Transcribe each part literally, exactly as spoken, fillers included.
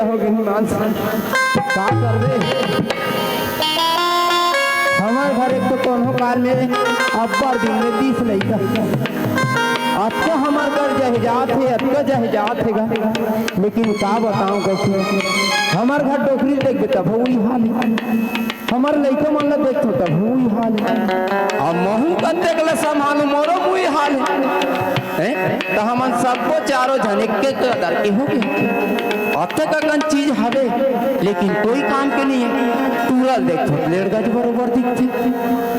हो गे हिमांशु, का करबे? हमर घर एक तो कोनो काल में अब्बड़ दिन में बीस लइका, अतका हमर घर जहिजात हे, अतका जहिजात हे गा। लेकिन का बतावं कछु, हमर घर डोकरी देखबे तभो उही हाल हे। हमर लइका मन ला देखथों तभो उही हाल हे। अब महूं कतेक ला संभालूं, मोरो उही हाल हे। हैं? त हमन सब्बो चारों झन एके कदर के हो गे। अतेक अकन चीज हवे, लेकिन कोई काम के नइ हे। टूरा ल देखथों त लेड़गज बरोबर दिखथे,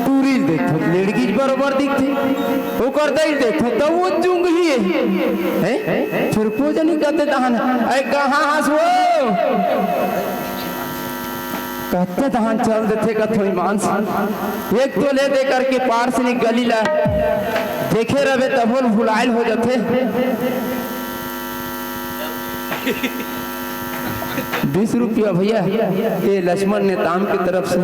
टूरी ल देखथों त लेड़गीज बरोबर दिखथे, ओकर दई ल देखथों त वो जुंगही हे। हैं? फिर को जनी कते तहन, "अई कहां हस वो?" कते तहन चल देथे कथों हिमांशु। एक तो ले दे करके पार से निकली ला, देखे रहे तभो ल भुलाइल हो जाथे। बीस रुपया भैया, ये लक्ष्मण नेताम की तरफ से।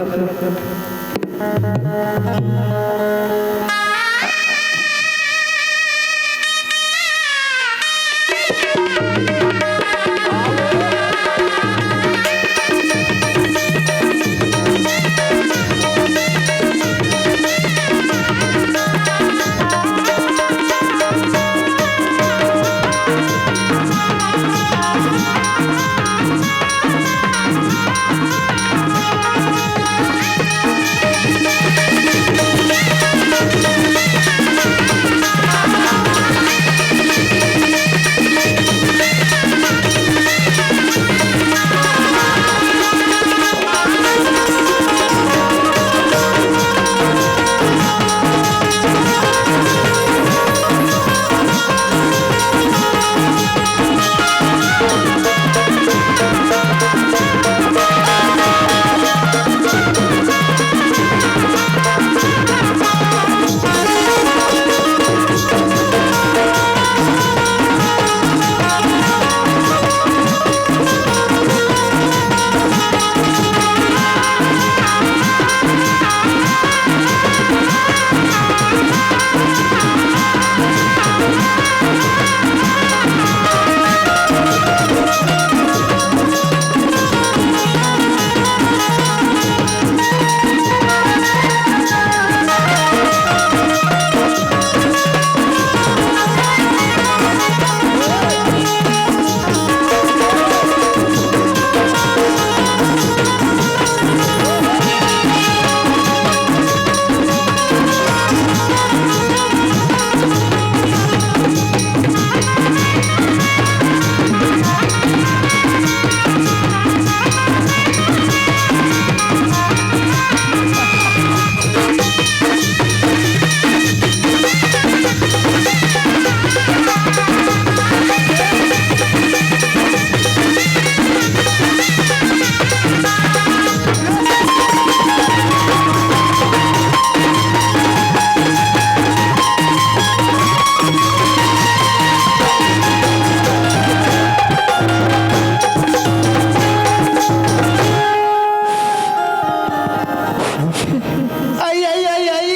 आई, आई, आई, आई।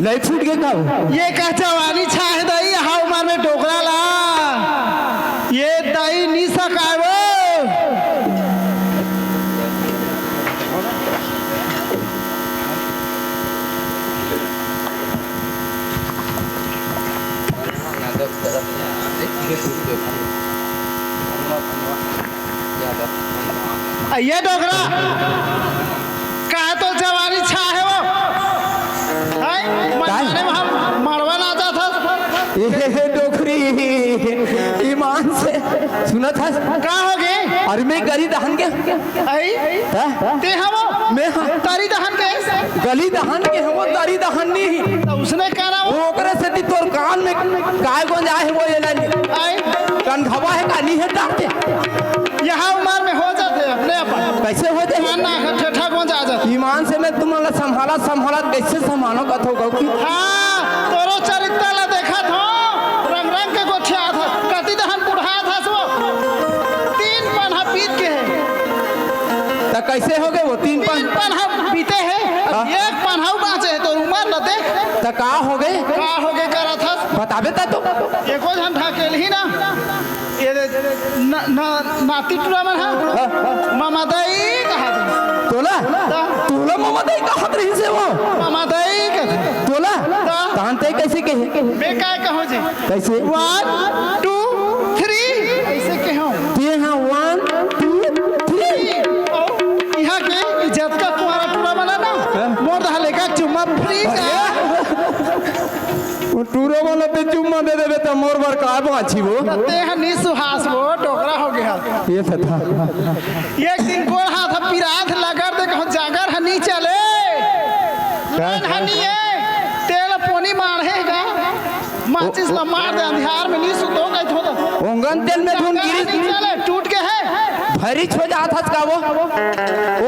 लई फूट गे का? ये का जवानी छाहे दई, हाव मार में डोकरा ला। ये दई नी सकाय वो। अइया डोकरा, का तो जवानी छा हे वो? हाय, काय? मरवाने में हम मरवा ना जात हस। ए हे डोकरी, ईमान से सुनत हस? का हो गे? अरे मैं गरी दहन के। आई? हाँ? ते हवो? मैं हाँ। तरी दहन के? गली दहन के हवो, तरी दहन नहीं। तो उसने का नाम? वो ओकरे सेती तोर कान में काय गोंजा हे वो ये लाइन। आई? कान घबा हे का नहीं हे डालते? यहाँ उम्र में हो जाथे अपने आप। कैसे हो जाथे? कान ना ठेठा गोंजा जाथे। ईमान से मैं तुमन ला संभालत संभालत कैसे संभालो कथो गौ की? हाँ, तोरो चरित्र ला देखत हो, रंग रंग के गोठियात हो, कति दहन बुढ़ात हस वो। तीन पनहा बीत गे हे। त कैसे हो गे वो तीन पन? तीन पनहा बीते हे, अब हाँ। एक पनहा बाँचे हे, तोर उम्र ल देख। त का हो गे? का हो गे करत हस? बताबे त तो। एको झन ढकेलही ना। ये दे, न, न, नाती टूरा मन ह। हाँ, हाँ। ममदई कहा दे। तोला? ता? तोला ममदई कहत रहिस हे वो? ममदई कथे। तोला? ता? तहन ते कैसे कहे? मैं काय कहूँ जी? कैसे? One, two, three, ऐसे कहूँ। ते हाँ, one, two, three। और यहाँ के इज्जत का कुआरा टूरा मन ना, हाँ? मोर दहा लेका चुम्मा free का। अरे! वो टूरो वाला ते चुम्मा दे देबे त मोर बर का बाँची वो? त ते ह नी सुहास वो, डोकरा हो गया। ये तो था। एक दिन गोड़ हाथ ह पिरात लगत हे, कहूँ जागर ह नी चले। का? लाइन ह नी हे, तेल पोनी माढ़े गा। माचिस ला मार दे, अंधियार में नी सुतो कहिथों त। ओंगन तेल में धुन जागर ह गिरिस। नी चले, टूट के हे। भरी छो जात हस का वो?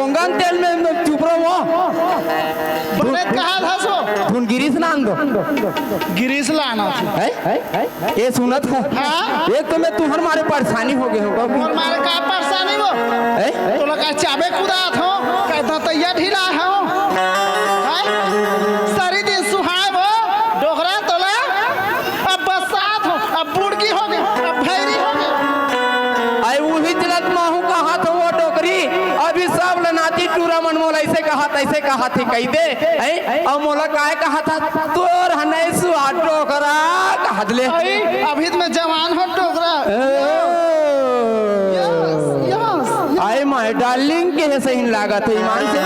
ओंगन तेल में चुप रहो वो। बने कहा था सो? धुन गिरिस ना आन दो। गिरिस लाना था। हैं? ये सुनत हे? हाँ? एक तो मैं तुहर मारे परेशानी हो गए हो बाबू। और मारे का परेशानी वो? हैं? तोला का चाबे कुदात हो? का दतैया ढीला हो? हैं? सरी दिन सुहाए वो, डोकरा तोला? अब बरसात हो, अब बुड़की हो गए, अब भैरी हो गए। आई उही चलत माहू कहा तो वो डोकरी, अभी सब ल नाती टूरा मन मोला ऐसे कहा, तैसे कहा थी कही दे, हैं? अब मोला काय कहा था? तोर हनै सुआ डोकरा कहत ले। अई, अभी तो मैं जवान हूँ डोकरा। ए। Yes, yes, yes। I my darling के हे सही लागत हे ईमान से।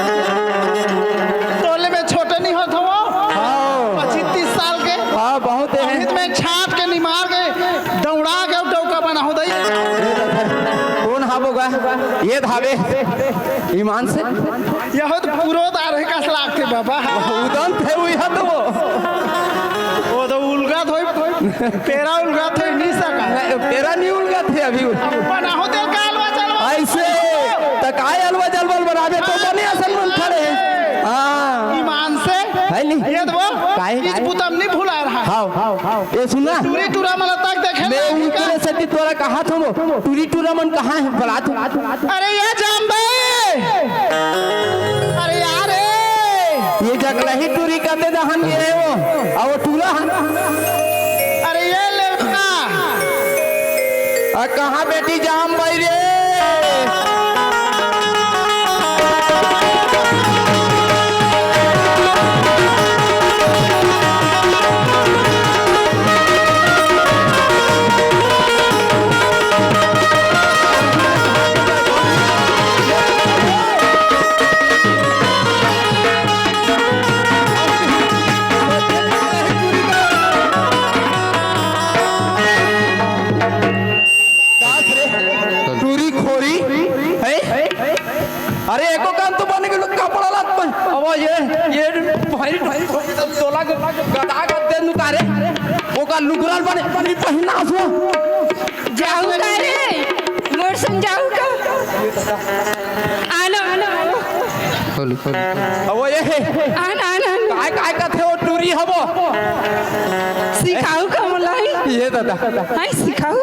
तोले में छोटे नहीं होत हूँ। हाँ। पच्चीस तीस साल के। हाँ, बहुत हे। अभी तो मैं छाट के निमार के दौड़ा के डौका बना हो दई। कौन हाबो गा? ये धाबे ईमान से। यह तो पुरोत आ रहे कस लागथे बाबा। उदंत हे उही तो वो। वो तो उलगत होई, पेरा उलगत होई, नी सका। नहीं, पेरा नहीं उलगत हे अभी। बनाहो तेल का अलवा जलवा। ऐसे, त काय अलवा जलवा बनाबे तो बने असन मन खड़े। हाँ। ईमान से। है नहीं? ये तो वो, काय? इस बुतम नहीं भुला रहा। हाँ, हाँ, हाँ। ये सुन ना। टूरी टूरा मन तक देखे मैं ना। उनके से तोरा कहा था वो, टूरी टूरा मन कहाँ हे? बड़ा तू। अरे ये जाम्बे! अरे यार रे! ये जकलही टूरी कते दहन गे हे वो, अउ वो टूरा हन। अरे ये लेवका! आ कहाँ बेटी जाम्बई रे? टूरी खोरी, हैं? अरे एको काम तो बने के कपड़ा लात में। अब ये, ये भाई, भाई, तोला गदा गद्दे नुकारे। ओका लुगराल बने, बने पहिना सो। जाहू का रे? मोर संग जाहू का? आनो, आनो, आनो। खोलू, खोलू। अब ये हे। आन, आन, आन। काय, काय कथे वो टूरी हबो? सिखाहू का मोला ही? ये दादा। हाय, सिखाहू।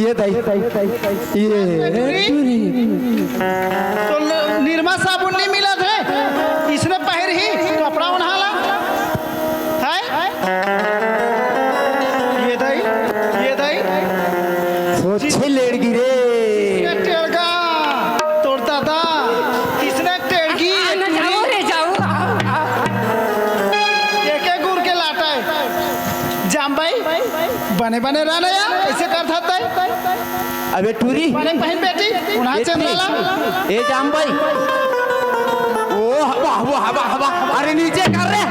ये दाई। ये टूरी। तो ल-, निरमा साबुन नहीं मिलत हे। इसने पहिर ही कपड़ा उन्हाला। हैं? ये दाई, ये दाई। सोचे लेड़गी रे। किसने टेड़गा? तोर दादा। किसने टेड़गी? आ, ना, जाओ रे, जाओ, आओ, आओ। एक एक गुर के लाटा हे। जाम्बई, बने बने रहना यार, कैसे कर सकता है? अबे टूरी। बने पहन बेटी, उन्हा ए चंद्राला। टूरी। ए जाम्बई। ओ, हवा, हवा, हवा, हवा। अरे नीचे कर रे।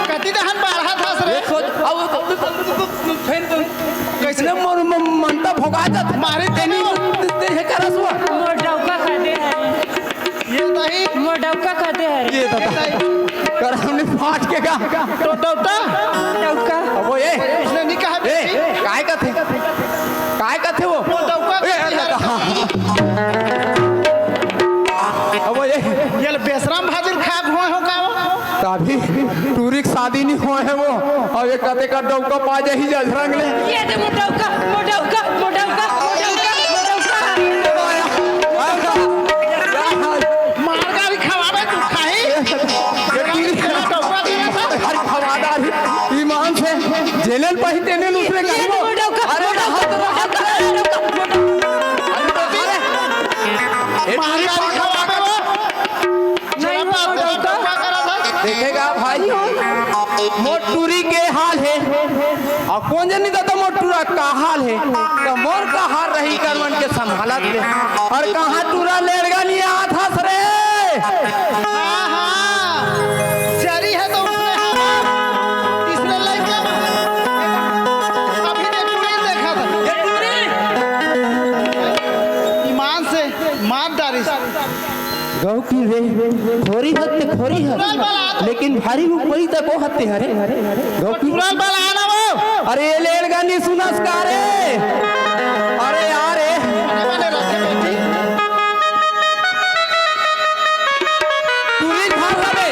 कति दहन बाढ़ा था सरे। ए, सोच, अब, अब, अब, अब, अब, फेर तो कैसे? इसने मन, मन, मन तो भोगा जात। मारे तेनी, तेनी। ते, ते, हे करस हुआ। मोर डौका खा दे है। ये नहीं। मोर डौका कह दे हरे। ये तो कर हमने फाट के का। तो डौटा? डौका। अब वो ये। उसने नहीं कहा ए, बेटी। काय कथे? काय कथे वो? वो डौका ए, कहते ए, हैं। अब वो ये। ये ले बेसराम भाजिल खाए हुए हो का वो? तभी टूरी के शादी नहीं हुआ है वो। अब ये कते का डौका पा जाही जझरंग ले। ये दे मोर डौका, मोर डौका, मोर डौका, मोर डौका, मोर डौका। मार गाड़ी खवावे तू खाही। ये टूरी तेरा डौका दे रहा था। अरे खवादार ही ईमान से। जेने ल पाही तेने ल उसने कही वो। अरे, रहत, रहत, अरे, अरे, ए, महाकाली खवाबे वो। नहीं, वो डौका। देखेगा भाई, मोर टूरी के हाल हे। अउ कोन जनी दादा मोर टूरा का हाल हे, त मोर का हाल रही करवन के संभालत ले। अउ कहाँ टूरा लेड़गा नइ आत हस रे? हाँ, हाँ, जरी हे त उसने हवा, इसने लइका अभी ने टूरी देखा था। ये टूरी। ईमान से मार डारिस। गौ की रे, खोरी हत्ते खोरी हर, लेकिन भारी ऊपरी तक वो हत्ते हरे। गौ की टूरा ल बला ना वो। अरे, ये लेड़गा नइ सुनस का रे? अरे यार, ए। बने बने रहते बेटी। टूरी भाग हवे।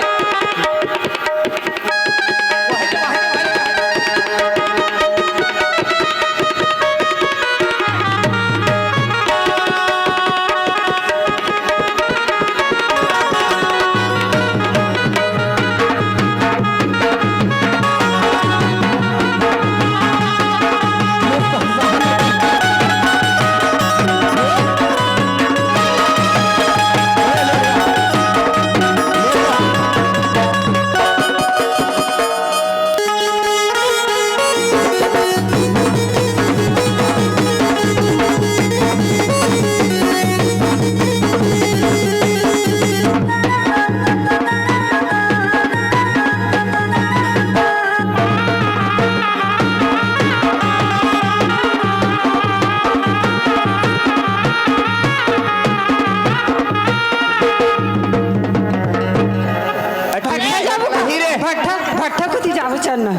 भट्ठा जाबो का? नहीं रे। भट्ठा, भट्ठा कोती जाबो चल ना।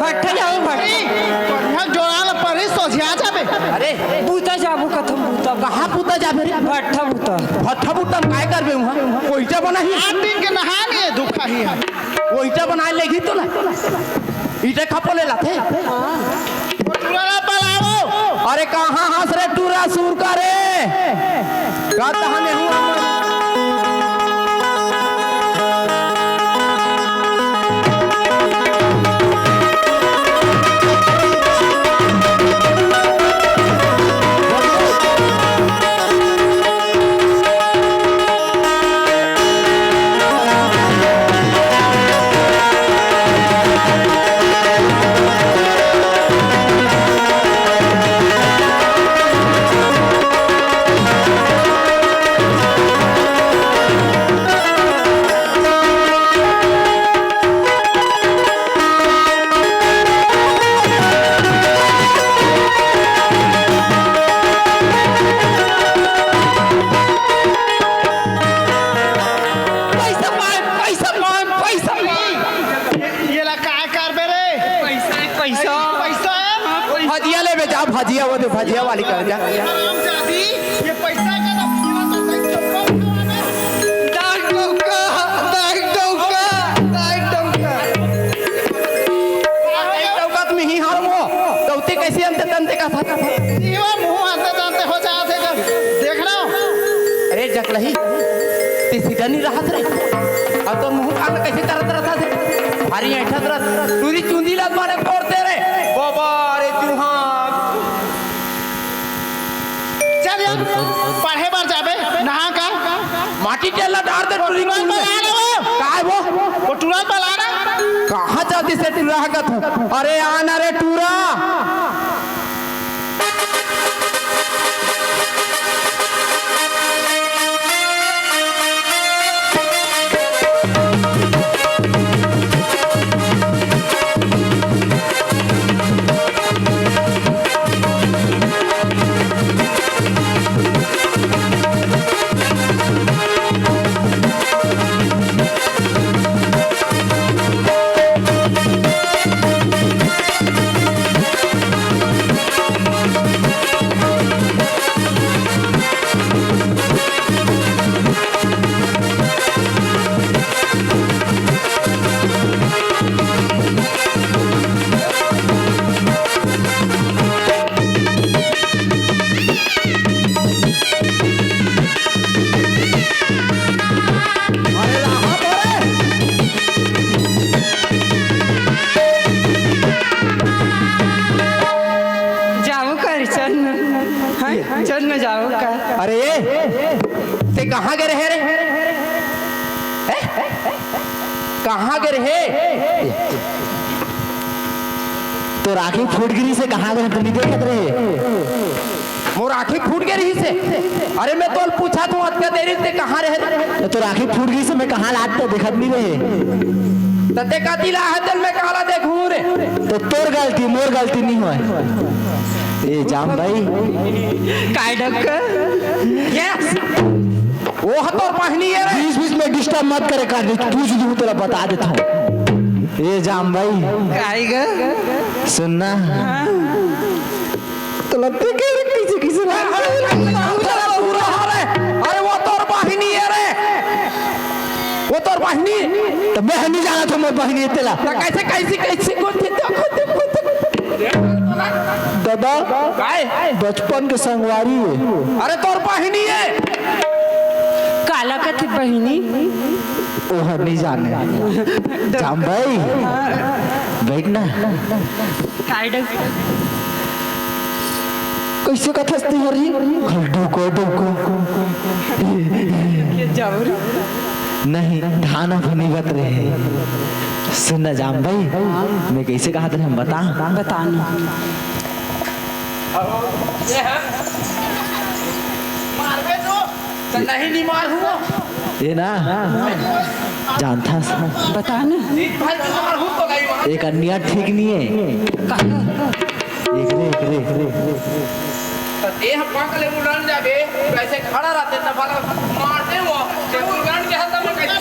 भट्ठा जाबो, भट्ठा। बढ़िया जोड़ा ल परी सोझिया जाबे। अरे। बूता जाबो कथम बूता। कहाँ बूता जाबे रे? भट्ठा बूता। भट्ठा बूता म काय करबे उहाँ? ओइटा बनाही। आटिंग के नहान ये दुखा ही है। ओइटा बनाए लेगी तो ना। ईटा खपो ले लाथे। हाँ। टूरा ला बलावो। अरे कहाँ हस रे टूरा सुरका रे? का तहने हुआ? पैसा मांग, पैसा मांग, पैसा मांग। ये, ये ला काय करबे रे? पैसा, पैसा। पैसा है? भजिया लेबे जा, भजिया, वो दे, भजिया वाली कर जा। हरामजादी, ये पैसा का तो पूरा तो सही चप्पल उठावा ना। दाग डौका, दाग डौका, दाग डौका। दाग डौका तुम ही हार मो, दौते कैसे अंते तंते का था? जीवा मुंह अंते तंते हो जाते जब देख रहा हूँ। अरे जकलही, ते सीधा नहीं रहत रे। अब तो मुंह कान कैसे करत रहत रे? भारी ऐठत रहत। टूरी चुंदी ला मारे फोड़ दे रे। बाबा रे चूहा। चल यार, पढ़े बर जाबे, नहा का। माटी तेल ला डार दे टूरी टूरा कुंड में। बला ना वो। काय वो? वो टूरा बला ना। कहाँ जाती से टूरा हकत हूँ? अरे आना रे टूरा। कहाँ गे रहे रे? हैं? कहाँ गे रहे? तोर आँखी फूट गे रहिसे, कहाँ गे रहे, तैं नइ देखत रहे? मोर आँखी फूट गे रहिसे। अरे मैं तोला पूछत हँव अतका देरी ले, तैं कहाँ रहे रे? तोर आँखी फूट गे रहिसे, मैं कहाँ लात तो देखत नइ रहे। त तैं कती ला हे तेला मैं काला देखहूँ रे? त तोर गलती, मोर गलती नइ होय। ए जाम भाई। काय डक्कर? Yes। वो ह तोर बहिनी ए रे। बीच बीच में disturb मत करे कर, पूछ दूँ तोला बता देथँव। ए जाम भाई। काय ग? सुन ना। हाँ। तोला ते कहे रे, कइसे कइसे ला-, अरे वो तोर बहिनी ए रे। वो तोर बहिनी। त मैं नइ जानत हँव मोर बहिनी ए तेला। त कइसे, कइसे, कइसे, कइसे, ददा, काय? बचपन के संगवारी ए। अरे तोर बहिनी ए। काला कथे बहिनी? ओह नइ जाने। जाम भाई, बइठ ना। काय डक- कइसे कथस तैं हर रे? घल डौको, डौको। के जावरी? नहीं, धान अभी निगत रहे। सुन ना जाम भाई, मैं कइसे कहत रहेंव बता। बता ना। नहीं, नहीं मारहूँ। ए ना, जानथस। बता ना। एक अन्या ठीक नइ हे। कहाँ? एकरे, एकरे। त देह पक ले उलट जाबे, वइसे खड़ा रहिते त भला मारते वो, ते उलट के हाथ में कैसे?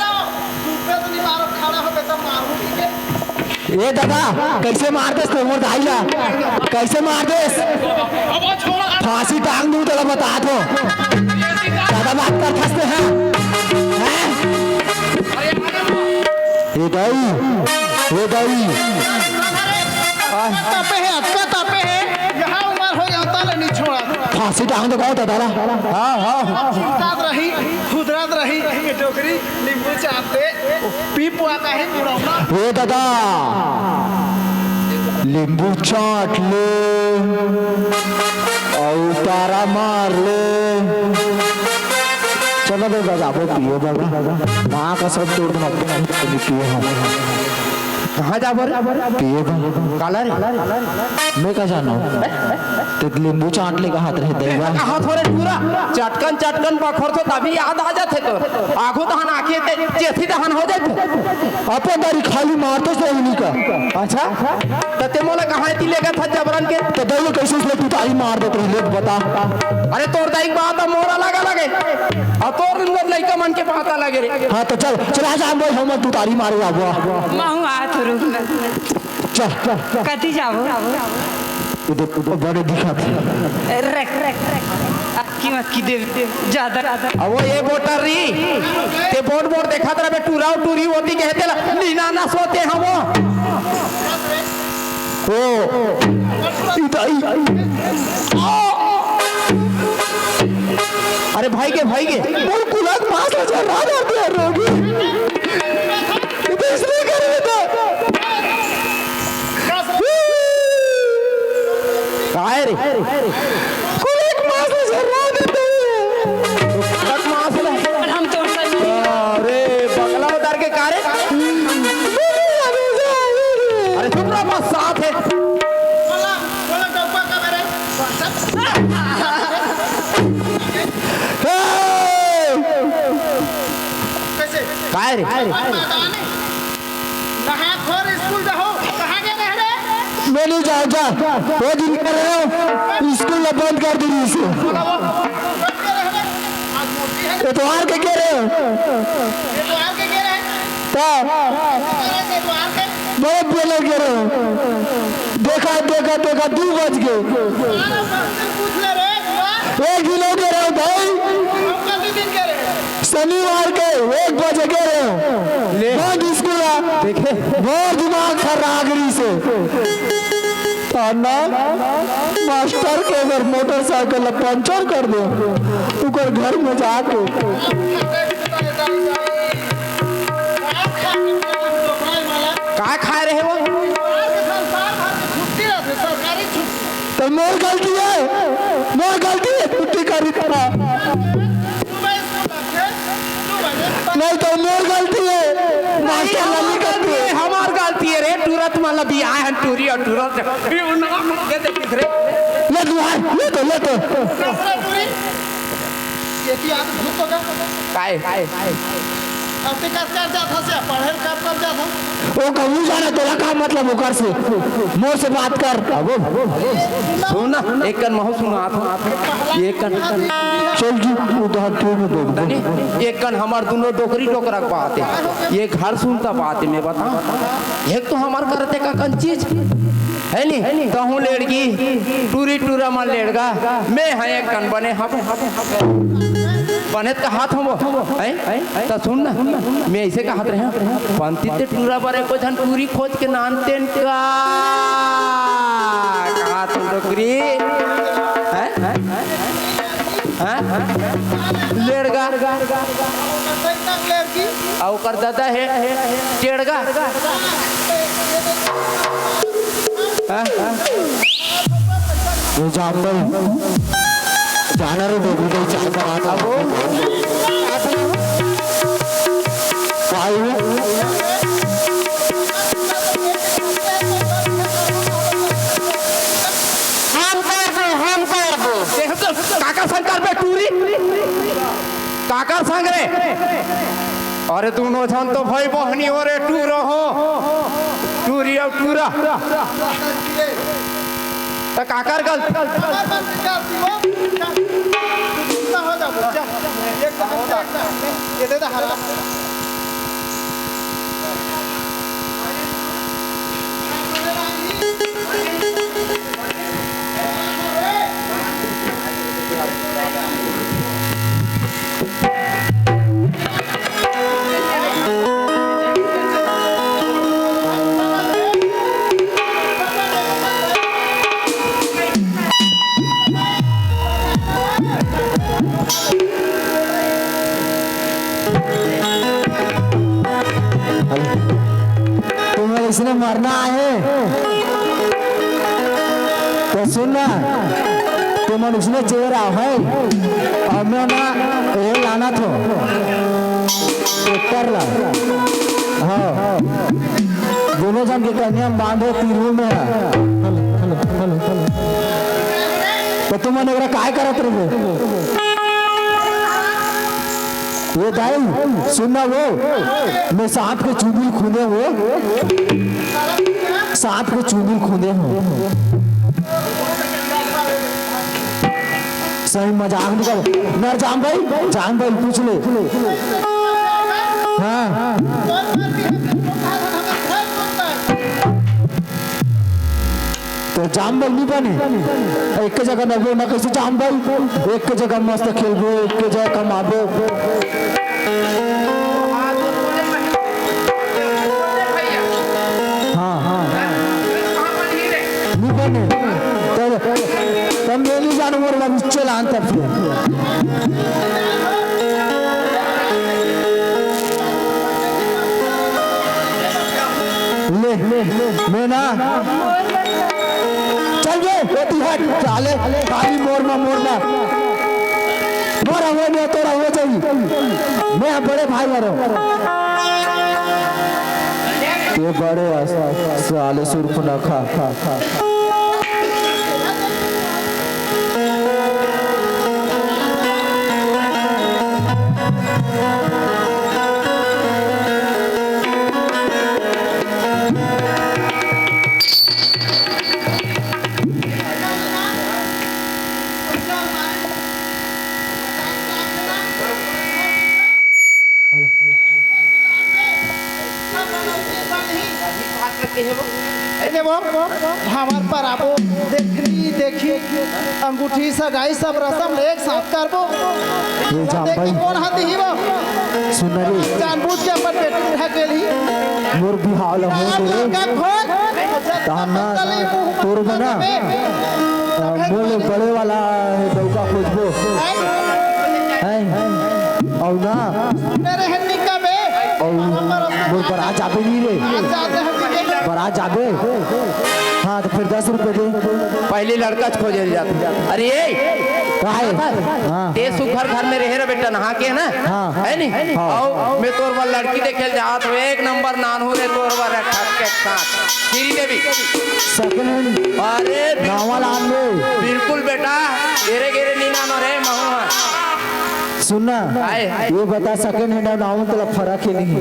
तू पे तो नहीं मारो, खड़ा हो बेटा, मारो, ठीक है? ए ददा, कइसे मार देस तैं मोर दाई ला? कइसे मार देस? फांसी टांग दूँ तोला बतात हँव। जादा बात करथस तैं, हाँ? हैं? ए दाई, ए दाई। तापे हे, अतका तापे हे, यहाँ उमर हो गया, ताले नहीं छोड़ा। फांसी टांग दो, कहो तो दादा। हाँ, हाँ। चिंतात रही, खुदरत रही, ये डोकरी। नींबू चाट दे, पी पुआ काहे बुढ़ौना? ए दादा, नींबू चाट ले, अउ तारा मार ले। चलो बे, बजाबो, पियो बाबा। माँ कसम, तोर तो अपने नहीं पिए हम। कहाँ जाबो रे? पिए बा। काला रे? मैं का जानव? ते नींबू चाट ले कहत रहे दई बा। कहाँ थोरे टूरा? चटकन चटकन बखोरथस तभी याद आ जाथे तोर। आगू तहन आँखी ते चेथी तहन हो जाथे। अपन दारी खाली मारथस तो उन्हीं का। अच्छा? त ते मोला कहाँ एती लेगथस जबरन के? त दई कइसे उसने तुतारी मार देत रहे, ले बता। अरे तोर दाई के बात मोर अलग अलग हे। अउ तोर लइका मन के बात अलग हे रे। हाँ त चल, चल आ जा, हम भाई, हम तुतारी मारे आबो। महूँ आत हँव, रुक ना। चल। कति जाबो? इधर, उधर बड़े दिखत हे। रख, रख, रख। अक्की मक्की दे, दे, जादा, जादा। अब वो ए बोटर री, ते बोट बोट देखत रहे, टूरा टूरी होती कहते ला, नीना ना सोते हम वो। ओ, इधर, इ-, आ। अरे भाई के, भाई के। मोर कुलक मास ला झर्रा धर दे रोगी। तू तो इसलिए कर रहे थे। काय रे? कुलक मास ला झर्रा देते हैं। कुलक मास ला? हम तो अरे, बगला उतार के का रे? अरे, चुप रह, बस साथ है। बोला, बोला, डब्बा का मेरे। हे! कैसे? काय रे? नहा खोर स्कूल जाओ, कहाँ गए रहे रे? मैं नहीं जाऊँ, जा। वो दिन कह रहे हो, स्कूल बंद कर दी इसे। बोला वो, कब गए रहे रे? आज मोटी है। एतवार के कह रहे हो? एतवार के कह रहे हैं? हाँ। एतवार के? बहुत बोले कह रहे हो। देखा, देखा, देखा, दो बज गए। पूछ ले रे, एक दिन हो गए रहे हो भाई। हम कति दिन कह रहे हैं? शनिवार के एक बजे गे रहे हो। ले। बंद स्कूल आ। देखे। मोर दिमाग खराब रहिसे। ताना मास्टर के अगर मोटरसाइकिल ला पंचर कर दे, ओकर घर में जाके। का खाए रहे वो? त मोर गलती है, मोर गलती है, छुट्टी करी तेरा। नहीं तो मोर गलती है, मास्टर ला नहीं करते। हमार गलती है रे, टूरत मन ला बियाहे हन टूरी अउ टूरत। ये उन-, ये देख रे। ले दुहार, ले तो, ले तो। ये की आदत भूत तो का? काय? अब ते कर, कर जात हस या पढ़े कर, कर जात हस? ओ कहूँ जाना, तोला का मतलब ओकर से? मोर से बात कर। अब सुन ना, एक कन महू सुनात हूँ। ये कन चल जी, उधार क्यों में दे दो। तनी, एक कन हमार दोनों डोकरी डोकरा के बात है। ये घर सुनता बात है, मैं बता। एक तो हमार करते का कन चीज है नी, तहूँ लेड़गी, टूरी टूरा मन लेड़गा, मैं है एक कन बने हबो। बने त कहात हबो, हैं? त सुन ना, मैं ऐसे कहात रहे, पंती ते टूरा बर एको झन टूरी खोज के नान तेन का? कहात हूँ डोकरी, हैं? हैं? लेड़गा। अउ ओकर ददा हे टेड़गा। हाँ? ये जान भाई, जाना रे डोकरी का चाय बना दो। अब वो? भाई वो? हम कर दो, हम कर दो। देख तो, काका शंकर पे टूरी। काकर संग रे? अरे, दूनों झन तो भाई बहनी हो रे, टूरा हो, टूरी अउ टूरा। त काकर गलती? तुम्हें इसने मरना है तो सुन ना, तुमन उसने चेहरा है और मैं ना ये लाना थो ट्रैक्टर ला। हाँ, दोनों जन के कन्या में बांधे तीरू में है। तो तुमन एकरा काय करत रहे? ये दाई, सुन ना वो, मैं सांप के चुंगल खूने हो, सांप के चुंगल खूने हो। सही मजाक निकल। ना जाम भाई, जाम भाई पूछ ले। हाँ। तो जाम भाई नहीं बने, एक जगह न वो ना कैसे जाम भाई, एक जगह मस्त खेलबो, एक जगह कमाबो। हाँ, हाँ। नहीं बने। तब, तब मैं नहीं जानू, मोर बाबू चलान तब से। ले, मैं ना। चल बे, बेटी हट, साले, खाली मोर मा, मोर मा। मोर हवे नहीं, तोर हो जाई। मैं बड़े भाई हरो। ये बड़े अस-, साले सुरपुनखा। अरे वो, हमार पर आबो, देखनी, देखी, अंगूठी, सगाई, सब रसम एक साथ करबो। ये जाम देखी भाई। कौन हाथ ही वो? सुन ना रे। जानबूझ के अपन बेटी उठा के ली। मोर बिहाव ला हो दे रे। का खोल? ताना तोर बना। मोले बड़े वाला डौका खोजबो। हैं? अउ ना। मेरे हन्नी का बे। अउ मोर बरात जाबे नहीं रे। बरात जाबे। हाँ, तो फिर दस रुपये दे। पहली लड़का खोजे जात। अरे ए, काहे? हाँ। ते सुघर घर में रहे रे बेटा, नहा के ना। हाँ। है नी? हाँ। अउ मैं तोर बर लड़की देखे ल जात हूँ, एक नंबर नानू रे तोर बर, एक ठक के साथ। श्रीदेवी। Second hand। अरे बिल्कुल। नावा लान ले। बिल्कुल बेटा, गेरे गेरे नी नानो रे महू। सुन ना, काय? ये बता, second hand अउ नावा में तोला फरक हे नहीं?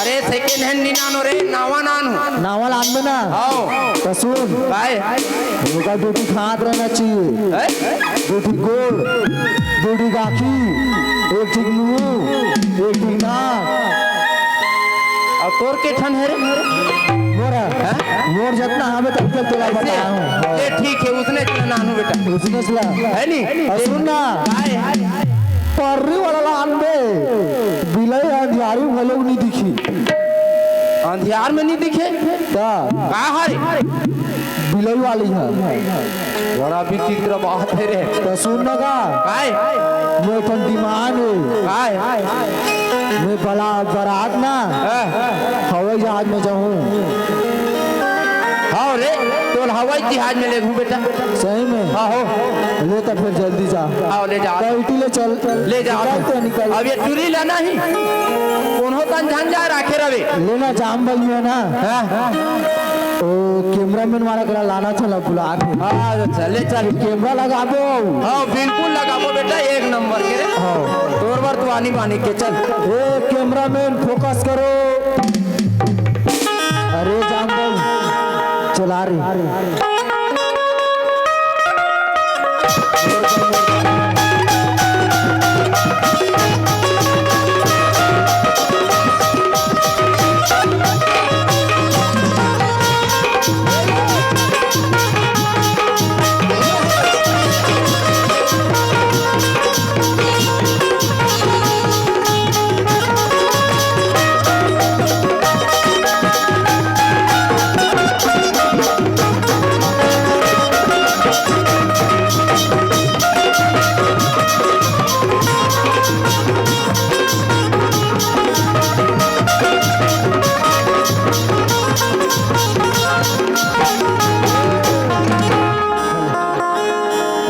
अरे second hand नी नानो रे, नावा नानू। नावा लान में ना? हाँ। तो सुन। काय? ओकर दू ठी हाथ रहना चाहिए। हैं? दू ठी गोड़, दू ठी आँखी, एक ठी मुँह, एक ठी नाक। अउ तोर के ठन हे रे? मोर, हैं? मोर जतना हवे तब तक तोला ऐसे? बताया हूँ। हाँ। ले ठीक हे, उसने चला नानू बेटा। उसने चला। है नी? अउ सुन ना। काय? पर्री वाला लान बे, बिलई अंधियारी में घलोक नी दिखी। अंधियार में नी दिखे? का? का हरे? बिलई वाली हे। बड़ा विचित्र बात हे रे। तो सुन ना का? काय? मैं ठन demand हे। काय? मैं बला-, बरात ना हाँ। हवाई जहाज में जाहूँ। हाँ रे, तोला हवाई जहाज में लेगहूँ बेटा। सही में? हाँ हो। ले तो फिर जल्दी जा। हाँ, ले जा। कल उठी ले चल। ले जा। निकल तो निकल। अब ये टुरी लाना ही। कोनो तन झन जा राखे रवे। लेना जाम बल में ना। हाँ। ओ, cameraman वाला करा लाना था ना, बुला के। हाँ, अच्छा, ले चल। Camera लगाबो। हाँ, बिल्कुल लगाबो बेटा, एक नंबर के रे। हाँ। तोर बर तू आनी बानी के चल। ए, cameraman, focus करो। अरे जाम बल, चला रे।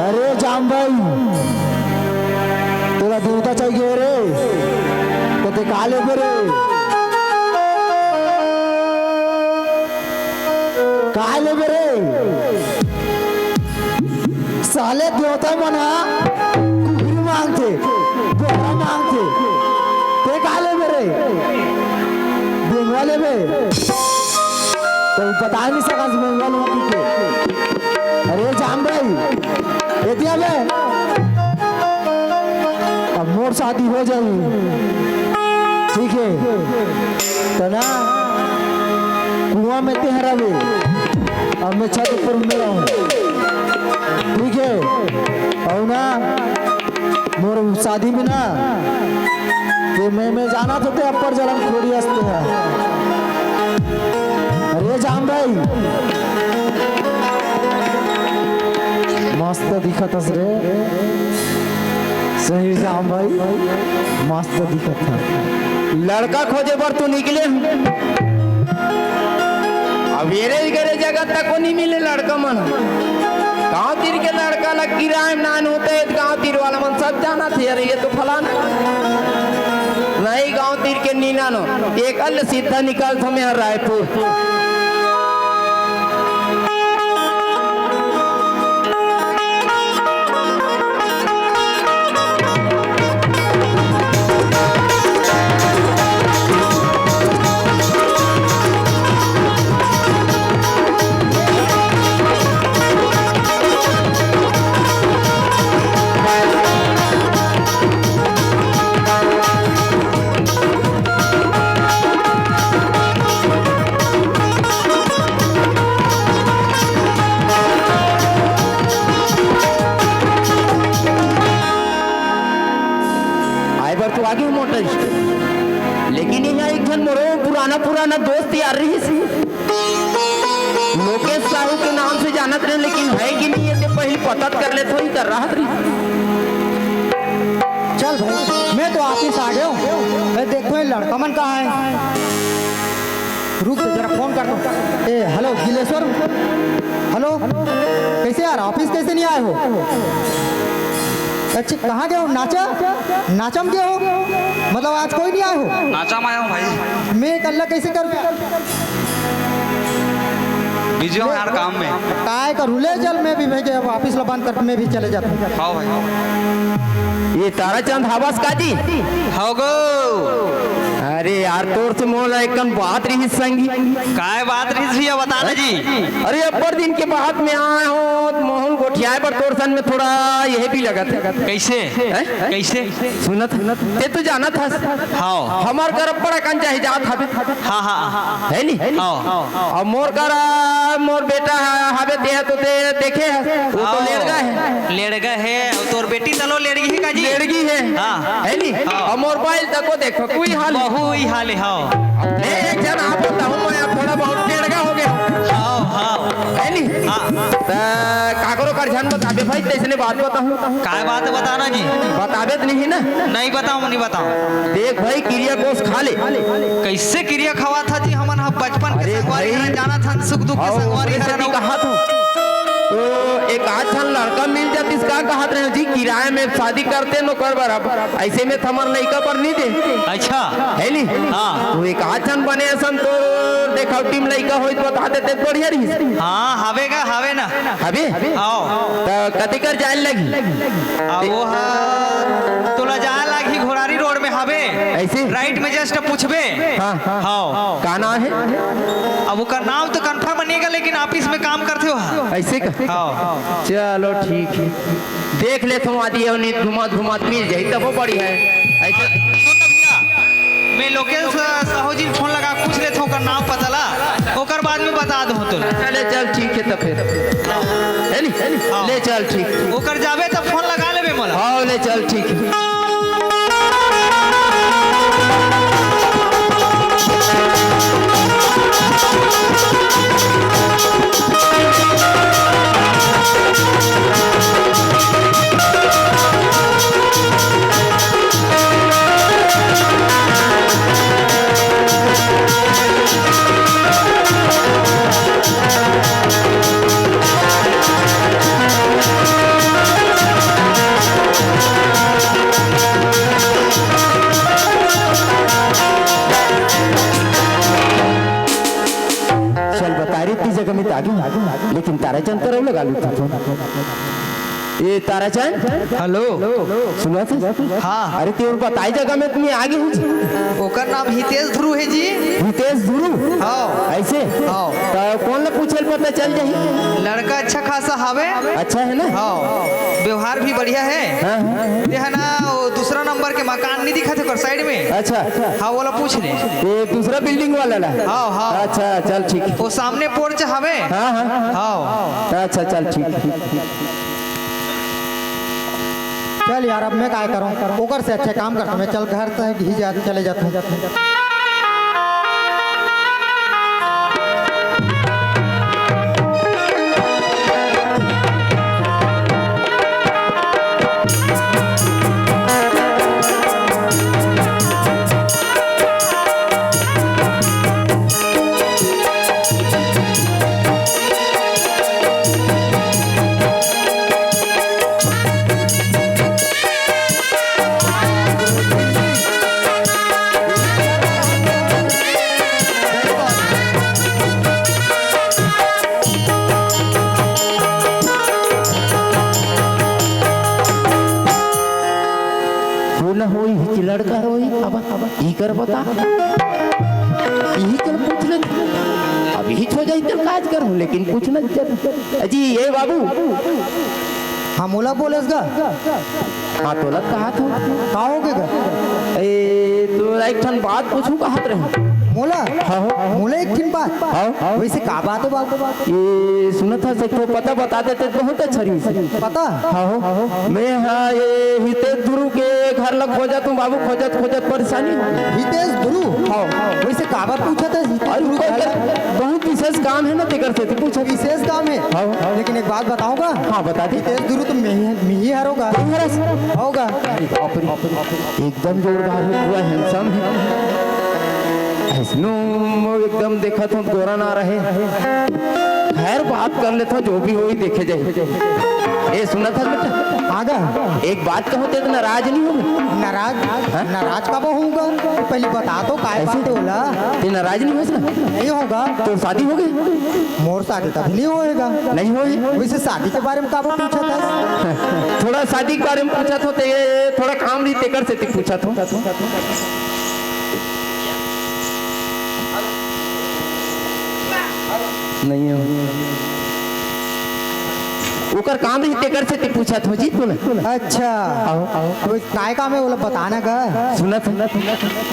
अरे जाम भाई, तोला देवता चाहिए रे, तो ते का लेबे रे? का लेबे रे? साले देवता मन ह कुकरी मांगथे, बोरा मांगथे, ते का लेबे रे? बेंगवा लेबे? तो बता नहीं सकस बेंगवा लोग के। अरे जाम भाई, एतिया बे, अब मोर शादी हो जाई, ठीक है? त ना कुआं में तें हराबे, अब मैं छत ऊपर में रहूं, ठीक है? अउ ना मोर शादी में ना, ते मैं, मैं जाना तो ते अपर जलम खोड़ी हंसते हैं। अरे जाम भाई, मस्त दिखत हस रे। सही जाम भाई, मस्त दिखत ह। लड़का खोजे बर तू निकले हूँ। अब एरे गरे जगह तक को नहीं मिले लड़का मन। गांव तीर के लड़का ला किराए में नान होते, गांव तीर वाला मन सब जाना थे, अरे ये तो फलाना। नहीं, गांव तीर के नीना नो, एक अल सीधा निकाल था मैं रायपुर। आए बर तो आगे हूँ मोटर स्टैंड, लेकिन यहाँ एक झन मोरो पुराना पुराना दोस्त यार रहिस, लोकेश साहू के नाम से जानत रहे, लेकिन है कि नहीं, ये पहले पता कर लेते हो, इधर रहत रही। चल भाई, मैं तो आप ही से आ गया हूँ। मैं देखो ये लड़का मन कहाँ है। रुक तो जरा फोन कर दो। ए, हेलो गिलेश्वर, हेलो। कैसे यार, ऑफिस कैसे नहीं आए हो? अच्छा, कहाँ गए हो? नाचा, नाचा में गए हो? मतलब, आज कोई नहीं आए हो? नाचा में आया हूँ भाई। मैं अकेला कैसे करूँ? बिजी हूँ यार काम में। काय करूँ, ले चल, मैं भी भेजे, अब ऑफिस ला बंद करके मैं भी चले जाता हूँ। हाँ भाई। ये ताराचंद हवस का जी? हो गो। अरे यार, तोर से मोला एकन बात रही संगी। काय बात रही जी, बता ना जी। अरे, अब्बड़ दिन के बाद में आए हो, तो मोहन गोठियाए बर तोर सन में थोड़ा यह भी लगत है। कैसे? हैं? कैसे? सुनत, ते तो जानत हस। हाँ। हमर घर अब्बड़ अकन जाए जात हवे। हाँ, हाँ। है नी? हाँ। अब मोर करा, मोर बेटा ह-, हवे, ते ह तो ते देखे हस, वो तो हाँ। लेड़गा है। लेड़गा है, तोर बेटी तलो लेड़गी है का जी? लेड़गी है। हाँ। है नी? हाँ। अब मोर बाइल तको देखो, कोई हाल नहीं। बहु ही हाल है, हाँ। मैं एक जन आप बताऊँ, मैं अब थोड़ा बहुत लेड़गा हो गया। हाँ, हाँ। है नी? हाँ, हाँ। त काकरो कर झन बताबे भाई, तैसने बात बताऊँ। काय बात बताना जी? बताबे तो नहीं ना? नहीं बताऊँ, नहीं बताऊँ। देख भाई, किरिया कोस खा ले। कैसे किरिया खवाथा जी, हमन ह बचपन के अरे संगवारी भाई। हरन, जानत हन सुख दुख के आओ, संगवारी ओकरे हरन। सेती कहा तू। तो एक आध झन लड़का मिल जातिस, का कहत रहे जी, किराया में शादी करते न कर बराबर, ऐसे में तो हमर लइका पर नहीं दे। अच्छा। है नी? हाँ। तो एक आध झन बने असन तो देखावटी में लइका होई तो बता देते, बढ़िया रही। हाँ, हवे गा, हवे ना। हवे? आओ। त कति कर जाए लगी? आ, वो हा, तोला जाए लागी घोड़ारी रोड में हवे। ऐसे? राइट में जस्ट पूछबे। हाँ, हाँ। हाँ। का नाम है? अब ओकर नाम तो कंफर्म नहीं है, लेकिन ऑफिस में काम करते हो। ऐसे का? हाँ। चलो ठीक है, देख लेथों, आदि अउ नी घुमात घुमात मिल जाही, तबो बढ़िया है। ऐसे सुन ना भैया, मैं लोकेश साहू जी फोन लगा पूछ लेथों ओकर नाम पता ला, ओकर बाद में बता दो तो। चले चल ठीक है तब फिर, है नी? हाँ। ले चल ठीक। ओकर जाबे तब फोन लगा लेबे मोला। हाँ, ले चल ठीक। चल बता रही थी जगह में तो आगे, लेकिन तारा चंद करो लगा लूँ। ए ताराचंद। हेलो। सुनत हस? हाँ। अरे, तें बताए जगह में तुमने आगे हो जी। ओकर नाम हितेश ध्रुव है जी। हितेश ध्रुव? हाँ। ऐसे? हाँ। तो कौन ला पूछे ल पता चल जाही? लड़का अच्छा खासा हवे। अच्छा है ना? हाँ। व्यवहार भी बढ़िया है। हाँ, हाँ। ते है ना, वो दूसरा नंबर के मकान नहीं दिखा थे ओकर साइड में? अच्छा। हाँ, वो ला पूछ ले। ये दूसरा बिल्डिंग वाला ला? हाँ, हाँ। अच्छा, चल ठीक। वो सामने पोर्च हवे। हाँ, हाँ। हाँ। अच्छा, चल ठीक। चल यार, अब मैं काय करूँ, ओकर से अच्छा काम करता मैं, चल घर तक ही जा, चले जाता हूँ। वो न होई, हिच लड़का रोई, अब, अब, ई कर बता। यही चल पूछ ले। अब यही हो जाई, तेल काज करूँ, लेकिन पूछना जरूर। अजी, ए बाबू। हाँ, मोला बोलेस गा? हाँ, तोला कहा था। का हो गे गा? ए, तो एक ठन बात पूछूं कहत रहे। मोला? हाँ, हो। मोला एक ठन बात? हाँ। वैसे का बात हो बाबू? ये सुनत हस, एक ठो पता बता देते तो बहुत अच्छा रही। पता? हाँ, हो। मैं हाँ, ये हितेश ध्रुव के घर ला खोजत हूँ बाबू, खोजत, खोजत परेशानी हो गई। हितेश ध्रुव? हाँ। वैसे का बात पूछत हस हितेश अरे, ध्रुव कोई घर? कर, बहुत विशेष काम है ना, तेकर से तू पूछत। विशेष काम है? हाँ। लेकिन एक बात बताऊंगा? हाँ, बता दे। हितेश ध्रुव तो मिही, मिही हरो गा। तू हरस? होगा। अरे बाप रे, बाप रे, बाप रे। एकदम जोरदार है, पूरा handsome है। ऐसनो एकदम देखत हूँ, गोरा ना रहे। खैर, बात कर लेथव, जो भी होही देखे जाही। ए, सुनत हस बेटा? हाँ गा। एक बात कहूँ, ते नाराज नहीं होगे? नाराज? हाँ? नाराज काबर होहूँ गा? पहली बता तो काय बात हे ओला? ते नाराज नहीं होस ना? नहीं होहूँ गा। तोर शादी होगे? मोर शादी कभी नहीं होएगा। नहीं होए? वैसे शादी के बारे में काबर पूछत हस? थोड़ा शादी के बारे में पूछत हों, ते थोड़ा काम रही तेकर सेती पूछत हों। नहीं हो। ओकर काम रही तेकर सेती पूछत हों जी, तू ना। अच्छा। आओ, आओ। तो काय काम हे, ओला बता ना गा। सुनत,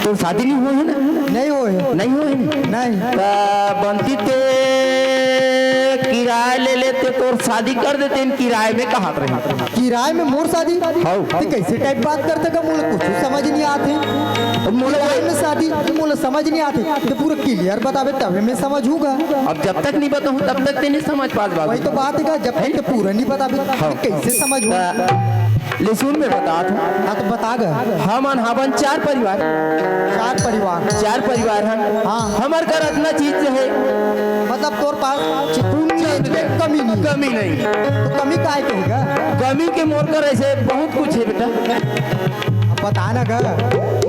तोर शादी नहीं होए हे ना? नहीं होए हे। नहीं होए हे ना? नहीं। त बनती ते किराया ले लेते, तोर शादी कर देते, इन किराए में कहत रहे। किराए में मोर शादी? हौ। ते कैसे टाइप बात करत हस गा, मोला कुछ समझ नहीं आत हे। अब मोला किराए में शादी, मोला समझ नहीं आत हे। ते पूरा क्लियर बताबे तबे मैं समझहूँ गा। अब जब तक नहीं बताहूँ, तब तक ते नहीं समझ पास बात। वही तो बात हे गा, जब तक ते पूरा नहीं बताबे, हौ। मैं कैसे समझहूँ? त ले सुन, मैं बतात हूँ। हाँ, तो बता गा। हमन हवन चार परिवार। चार परिवार। चार परिवार हन। हाँ। हमर कर अतना चीज हे। मतलब तोर पास चीज में कमी नहीं। कमी नहीं। तो कमी काय के हे गा? कमी के मोर कर ऐसे बहुत कुछ हे बेटा। अब बता ना गा।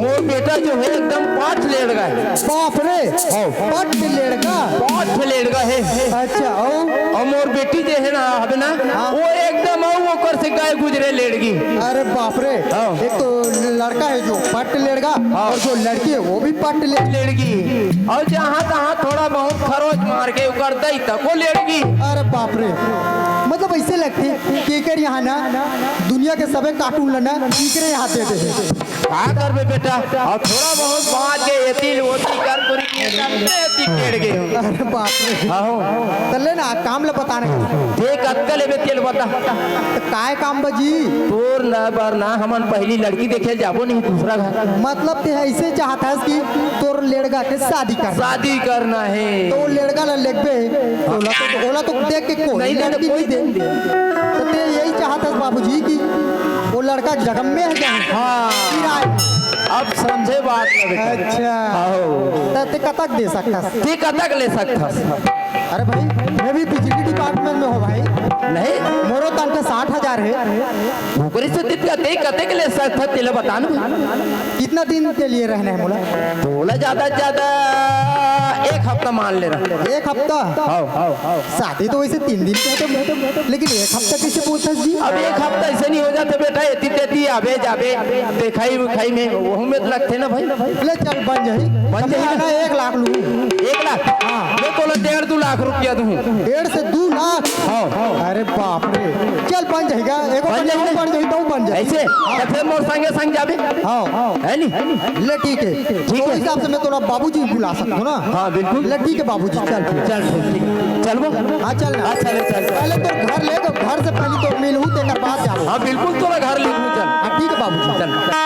मोर बेटा जो हे एकदम पाठ लेड़गा हे। बाप रे। हाँ। पाठ लेड़गा। पाठ लेड़गा हे। अच्छा, अउ? अउ मोर बेटी जे हे ना, हबे ना, हाँ। वो एकदम अउ ओकर से गाय गुजरे लेड़गी। अरे बाप रे। हाँ। एक तो लड़का हे जो पट लेड़गा, हाँ। और जो लड़की हे वो भी पट ले- लेड़गी। अउ जहाँ तहाँ थोड़ा बहुत खरोच मार के ओकर दई तक वो लेड़गी। अरे बाप रे, मतलब ऐसे लगथे कि एकर यहाँ ना दुनिया के सबे कार्टून ला ना इकरे यहाँ दे दे। का करबे बेटा, अउ थोड़ा बहुत बात के एती ओती कर कुरी के करते एती केड़ गे हो। अरे बाप रे। हाँ हो। त ले ना, काम ला बता ना। ते कतका लेबे तेला बता। त काय काम बा जी? तोर ना बर ना हमन पहली लड़की देखे जाबो नहीं दूसरा घर। मतलब ते ऐसे चाहत हस कि तोर लेड़गा के शादी कर। शादी करना हे। तो लेड़गा ला लेगबे, ओला तो, ओला तो देख के कोई नहीं, नहीं, लड़की कोई नहीं दे। नहीं दे। तो ते यही चाहत हस बाबूजी कि वो लड़का जगह में हे जाए। हाँ। किराए। अब समझे बात ना बेटा। अच्छा। हाँ। त ते कतक दे सकथस? ते कतक ले सकथस? अरे भाई, मैं भी बिजली डिपार्टमेंट में हूँ भाई। नहीं। मोरो तनखा साठ हजार हे। ओकरे से तितका ते कतेक ले सकथस, तेला बता ना। कितना दिन के लिए रहना हे मोला? तोला ज्यादा से ज्यादा एक हफ्ता मान ले रहा। एक हफ्ता? हाँ, हाँ, हाँ। शादी तो वैसे तीन दिन के होथे, लेकिन एक हफ्ता कैसे बोलथस जी? अब एक हफ्ता ऐसे नहीं हो जाथे बेटा, एती तेती आबे जाबे, देखाई उखाई में, वहू में तो लगथे ना भाई। ले चल बन जाही। बन जाही ना? ना, एक लाख लूँ। एक लाख? हाँ। मैं तोला डेढ़ दू लाख रुपया दूँ। डेढ़ से दू लाख? हाँ। अरे बाप रे। चल बन जाही गा, एगो बन जाही ना? बन जाही तो बन जाही। ऐसे? हाँ। तो फिर मोर संगे संग जाबे? हाँ। है नी? ले ठीक है। ठीक तो है। हिसाब से मैं तोला बाबूजी बुला सकता हूँ ना? हाँ, बिल्कुल। ले ठीक है बाबूजी, चल फिर। चल फिर, ठीक है। चलबो? हाँ, चल ना। हाँ, चले, चल, चल। पहले तो घर ले, तो घर से पहले तो मिलहूँ, तेकर बाद जाबो। हाँ, बिल्कुल, तोला घर ले लूँ, चल। हाँ, ठीक है बाबूजी। चल।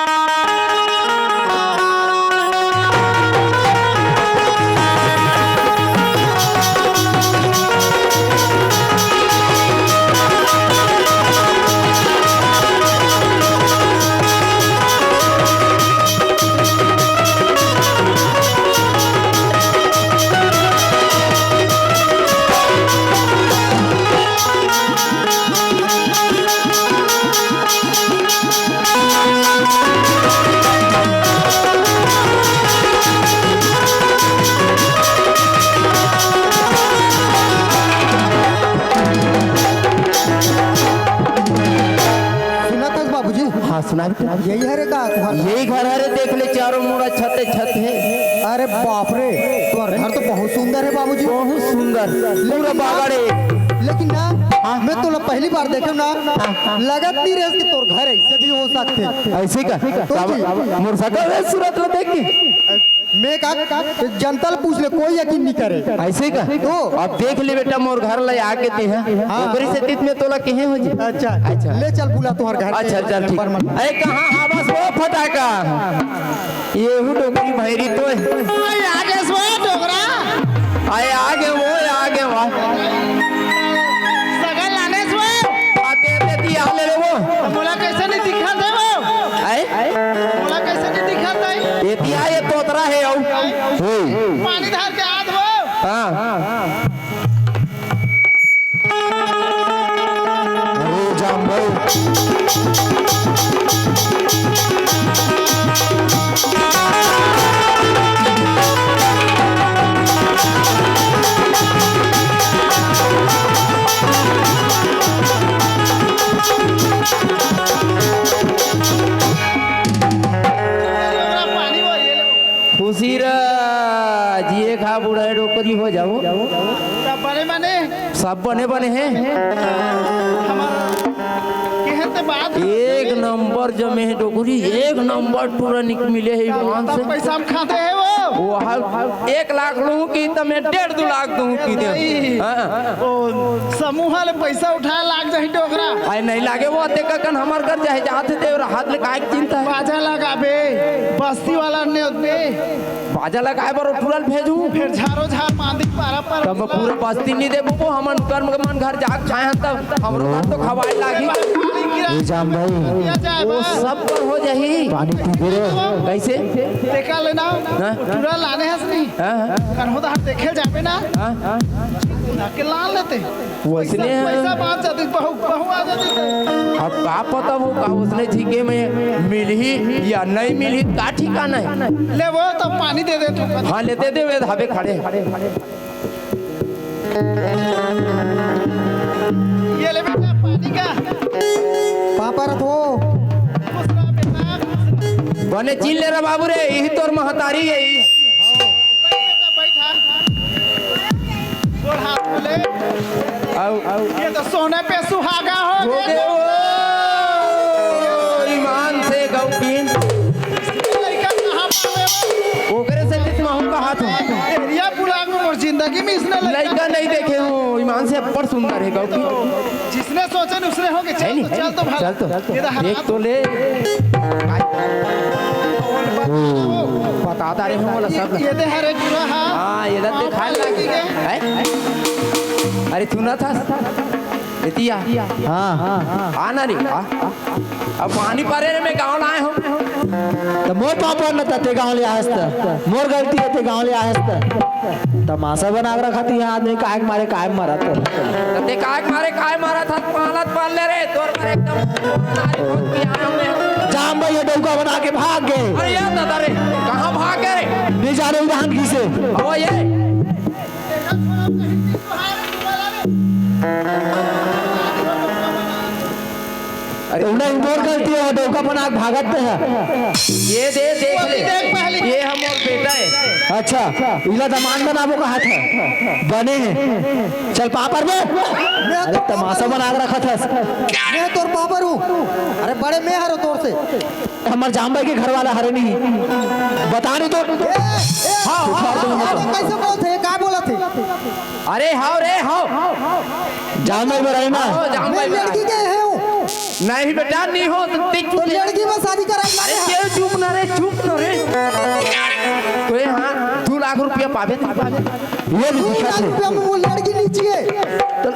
सुनत हस बाबूजी? हाँ, सुना बेटा। यही हरे का तुहर? यही घर हरे, देख ले, चारों मुड़ा छते छत हे। अरे बाप रे, तोर घर तो बहुत सुंदर हे बाबूजी। बहुत सुंदर, पूरा बागड़ हे। लेकिन ना, हाँ। मैं तोला पहली बार देखे ना, हाँ, हाँ। लगत नहीं रहे कि तोर घर ऐसे भी हो सकथे। ऐसे का? तो जी। मोर सकल हे सूरत ला देख के। मैं का जनता ल पूछ ले, कोई यकीन नहीं करे। ऐसे का? तो अब देख ले बेटा, मोर घर ले आके ते हे। हाँ। ओकरे से तीत में तोला कहे हो जी। अच्छा। अच्छा। ले चल बुला तुहर घर। अच्छा, चल ठीक। अरे कहाँ हावस वो फटाका? ये हूँ डोकरी भैरी तो हे। ओए, आ गे वो डोकरा। आए, आ गे वो, आ गे वो। सगल लाने से वो। आते, आते, ती आ ले ले वो। मोला कैसे नहीं दिखत हे वो? आए? मोला कैसे नहीं दिखत हे? ये तिया, ये तोतरा हे, आऊ। होई। पानी धर के आत वो। हाँ। खुशी रह, जिए खा बुढ़ा डोकरी हो जाओ। सब बने बने? सब बने बने हे। हमार केहे ते बात एक नंबर जमे हे डोकरी, एक नंबर टूरा निक मिले हे ईमान से। पैसा में खाते हैं वो। वो हर एक लाख लूं कि त मैं डेढ़ दू लाख दूं कि दे। नहीं। हाँ। ओ, समूह ले पैसा उठाए लाग जाही डोकरा। आय नहीं लागे वो, ते का कन हमर घर चाहे जात हे, तेरा हाथ ले काय चिंता हे? बाजा लगाबे, बस्ती वाला ने दे। बाजा लगाए बर टूरा ल भेजू। फिर झारो झार मांदी पारा पर तब पूरा बस्ती नहीं देबो, वो हमन कर्म के मन घर जाके खाए हन, तब हमरो घर तो खवाए लागी। ए जाम भाई, वो सब पर हो जाही। पानी पीबे रे। कैसे? देखा लेना, हाँ? टूरा लाने हस नहीं? हाँ, हाँ। कन्हो दहार देखे जाबे ना? हाँ, हाँ। के लान लेते। वैसने पैसा, पैसा बांच जाती, बहू, बहू आ जाती। अब का पता हो का उसने झींगे में मिलही या नहीं मिलही, का ठिकाना हे? ले वो तो पानी दे दे तू। हाँ, लेते दे, वे धाबे खड़े। ये ले बेटा पानी का। पापा रथ हो। खुश रह बेटा, खुश रह। बने चिन ले रे बाबू रे, यही तोर महतारी हे। बैठ बेटा, बैठ, हाँ। गोड़ हाथ खोले। आओ, आओ। ये तो सोने पे सुहागा हो हो गए। गए वो। ईमान से गौ की। लड़का कहाँ पावे वो? ओकरे से नित महू का हाथ हो। एरिया बुलाग में मोर जिंदगी में इसने लड़का लड़का नहीं देखे हो, ईमान से अब्बड़ सुंदर हे गौ की। जिसने सोचे न उसने हो के है चल नी? तो, चल तो भाला। चल तो। ये तो देख तो ले। बताता रहे हो वाला सब। ये दे हरे टूरा हा। हाँ, ये दे दिखाए लगी के। हैं? अरे तू ना था। रितिया। हाँ। हाँ ना रे, हाँ। अब पानी परे रे, मैं गाँव लाए हूँ। त मोर पापा न तते गाँव ले आयस त। मोर गलती हे ते गाँव ले आयस त। तमाशा बना के रखत हे आदमी, काय के मारे काय मरत हे। त ते काय के मारे काय मरत हस, पालत पाल ले रे, तोर पर एकदम नारी भोज पिया हमने। जाम भाई ये डौका बना के भाग गए। अरे यार दादा रे, कहाँ भाग गए रे? नहीं जाने उधान घिसे। ओ ये। अरे, उन्हें मोर गलती हे, डौका बना के भागत हे। ये दे, देख ले। देख पहले। ये हमर बेटा हे। अच्छा, इला दमान बनाबो कहात हे। बने हे। चल पापर बे। अरे, तमाशा बना के रखत हस। मैं तोर पापर हूँ। अरे, बड़े मैं हरो तोर से। हमर जाम भाई के घर वाला हरे नहीं। बता नहीं तो। ए, ए, हाँ, हाँ, हाँ, हाँ, हाँ, कैसे बोलत हे? का बोलत हे? अरे हाव रे, हाव। जाम भाई बराई ना। हाव, जाम मैं भाई बराई। लड़की के हे हूँ। नहीं बेटा, नहीं हो सकती। तो लड़की में शादी कराई अरे ना। क्यों चुप ना रे, चुप ना रे। तो ये हाँ, दो लाख रुपया पावे, पावे। ये भी दो लाख रुपया में वो लड़की नहीं चाहिए। तो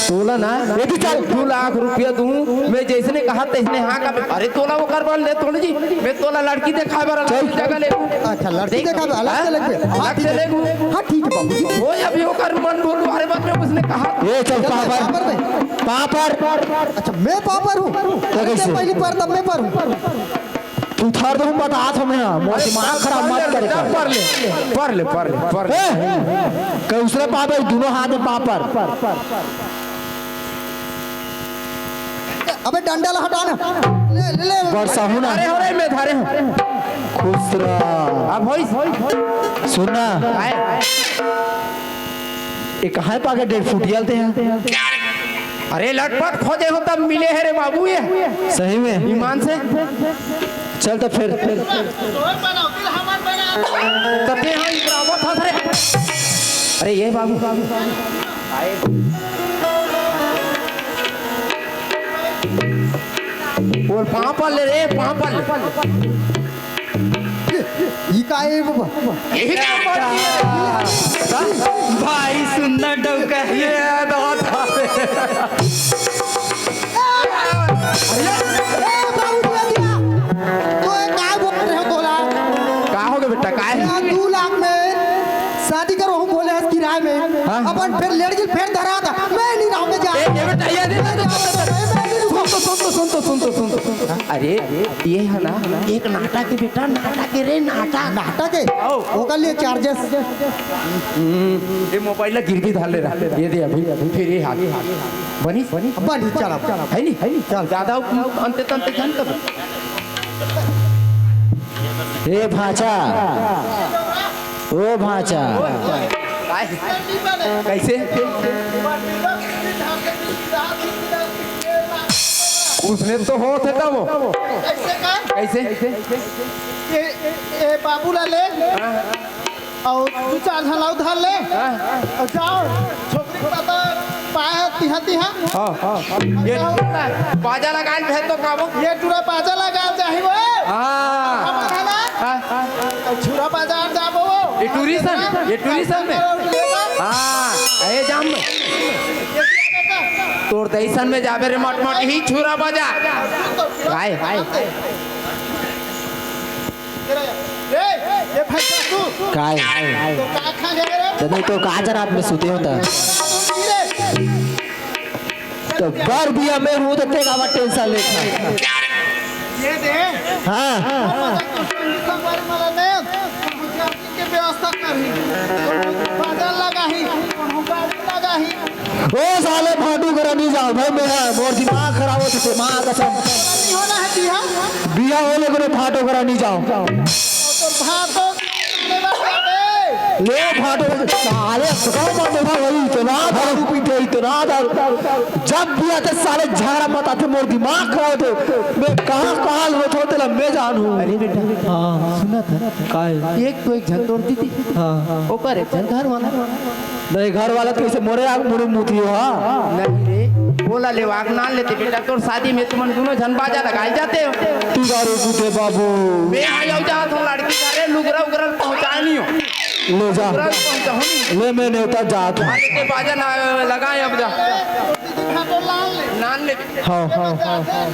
तोला ना, ये भी चल। दो लाख रुपया दूं, मैं जैसने कहा तैसने हाँ का। अरे तोला वो कर बर ले, तोला जी, मैं तोला लड़की देखाए बर अलग जगह ले। अच्छा, लड़की देखाए बर अलग से लेबे। हाँ, अलग से लेबे। हाँ, ठीक हे बाबू जी। वो अभी ओकर मन बोल, अरे बाद में उसने कहा। ये चल पापर, पापर। अच्छा, मैं पापर हूँ। तो कैसे? पहली पर तब मैं पर हूँ। तू थार दहूं बतात हमें, हाँ, मोर अरे दिमाग खराब मत करे कर। पढ़ ले, पढ़ ले, पढ़ ले, पढ़ ले। ए, कई उसने पापे, दोनों हाथ में पापर। अबे डंडा ला हटा ना। ले, ले, ले। बरसा हूं ना। अरे, अरे, मैं धारे हूं। खुश रह। अब होई। सुन ना। आए। ये कहाँ पाके डेढ़ फुटिया ते हैं? अरे लटपट खोजे हो तब मिले हे रे बाबू ये। सही में? ईमान से। चल तो फिर। तते हाँ इकरावत हस रे। अरे ये बाबू। बोल पापा ले रे, पापा ले। ई का ए बाबा? यही का बात है। भाई सुंदर डौका है। ये तो था। ए, ए, बाबू जी, दिया। तो ये काय बोल रहे हो तोला? का हो गया बेटा, काय? यार, दो लाख में शादी करो, हम बोले हंस किराए में। हाँ। अपन फिर लड़की फिर धरा था। मैं नहीं रहा, मैं जा। ए, ये बेटा, ये दे, दे, दे, दे, दे। अरे, ये है ना, एक नाटा के बेटा, नाटा के रे, नाटा। नाटा के? आओ। ओकर लिए charges। हम्म, ये मोबाइल ला गिरवी धर ले रहा, ये दे अभी, फिर ये हाथ। बनी? बनी, चल अब। है नी? है नी? चल। ज्यादा अंते तंते जान कर। ए भांचा, ओ भांचा। काय? कैसे? उसने तो होत हे तब। कैसे का? कैसे? ए, ए, ए बाबू ला ले। हाँ। अउ दू चार झन अउ धर ले। हाँ। अउ जाओ, छोकरी पता पाए तिहा तिहा। हाँ, हाँ। ये बाजा लगाए भेज तो काबो। ये टूरा बाजा लगा जाही वो। हाँ। हाँ। अउ छुरा बाजार जाबो वो। ये टूरी सन, ये टूरी सन में। हाँ, ए जाम। तोर दइसन में जाबे रे मटमट ही छुरा बाजा। काय? ए, ये भाई साहब तू। काय? तो का खा गए रे? तो नहीं तो का जरा आप में सुते होता। तो बर बिया में हूँ तो तेरा आवाज tension लेता। ये दे। हाँ। तो संगीत संगवारी वाला ने के व्यवस्था करही। बाजा लगाही, बाजा लगाही। ओ साले भाटू करा नहीं जाओ भाई, मैं मोर दिमाग खराब हो चुके, माँ कसम। नहीं होना है बिहा। बिहा हो ले करे भाटू करा नहीं जाओ। तो भाटू ले भाटू, साले सकाल में देखा भाई, इतना दारू पीते, इतना दारू। जब भी आते साले झगड़ा मचाते, मोर दिमाग खराब होते। मैं कहाँ कहाँ होते होते लम्बे जानू। अरे बेटा, हाँ, सुना था। काय? एक तो एक झन तोर दीदी, हाँ। ओकर एक झन घर वाला। नहीं, घर वाला तो कैसे मोरे आग मुड़ी मुती हो, हाँ? नहीं रे, बोला ले वाग ना लेते बेटा, तोर शादी में तुमन दोनों झन बाजा लगाए जाते हो। तू दारू पीते बाबू। मैं आ जाओ जा तो लड़की घरे लुगरा उगरा पहुँचाए नहीं हो। ले जा। लुगरा पहुँचाओ नहीं। ले मैं नेवता जात हूँ। अरे ते बाजा ना लगाए अब जा। नान ले। हाँ, हाँ, हाँ, हाँ।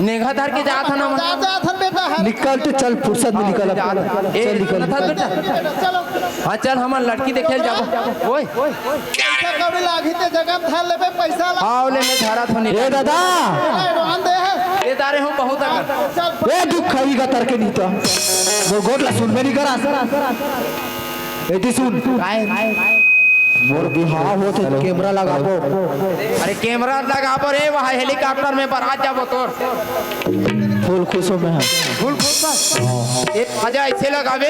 नेघा धर के जात हन हमन। जा, जा, धन बेटा है। निकल तो चल, फुर्सत में निकल अब। जा, जा। ए, चल निकल। सुनत हस बेटा? चलो। हाँ, चल, हमन लड़की देखे ल जाबो। ओए। पैसा कौड़ी लागही ते जगह धर लेबे, पैसा ला। हाँ, ले मैं धरा थो ए निकल। दादा। ए, रोहन दे है। ए दारे हो बहुत अकन। चल। ए, दुख खाई का तरके नहीं तो। वो गोट ला सुन में नहीं करा। ए, दी सुन। काय? मोर बिहाव होत हे, हेलो। कैमरा लगाबो। अरे कैमरा लगाबो रे, वहाँ हेलीकॉप्टर में बरात जाबो तोर। फुल खुश हो मैं। फुल खुश बा। ए, आजा ऐसे लगाबे।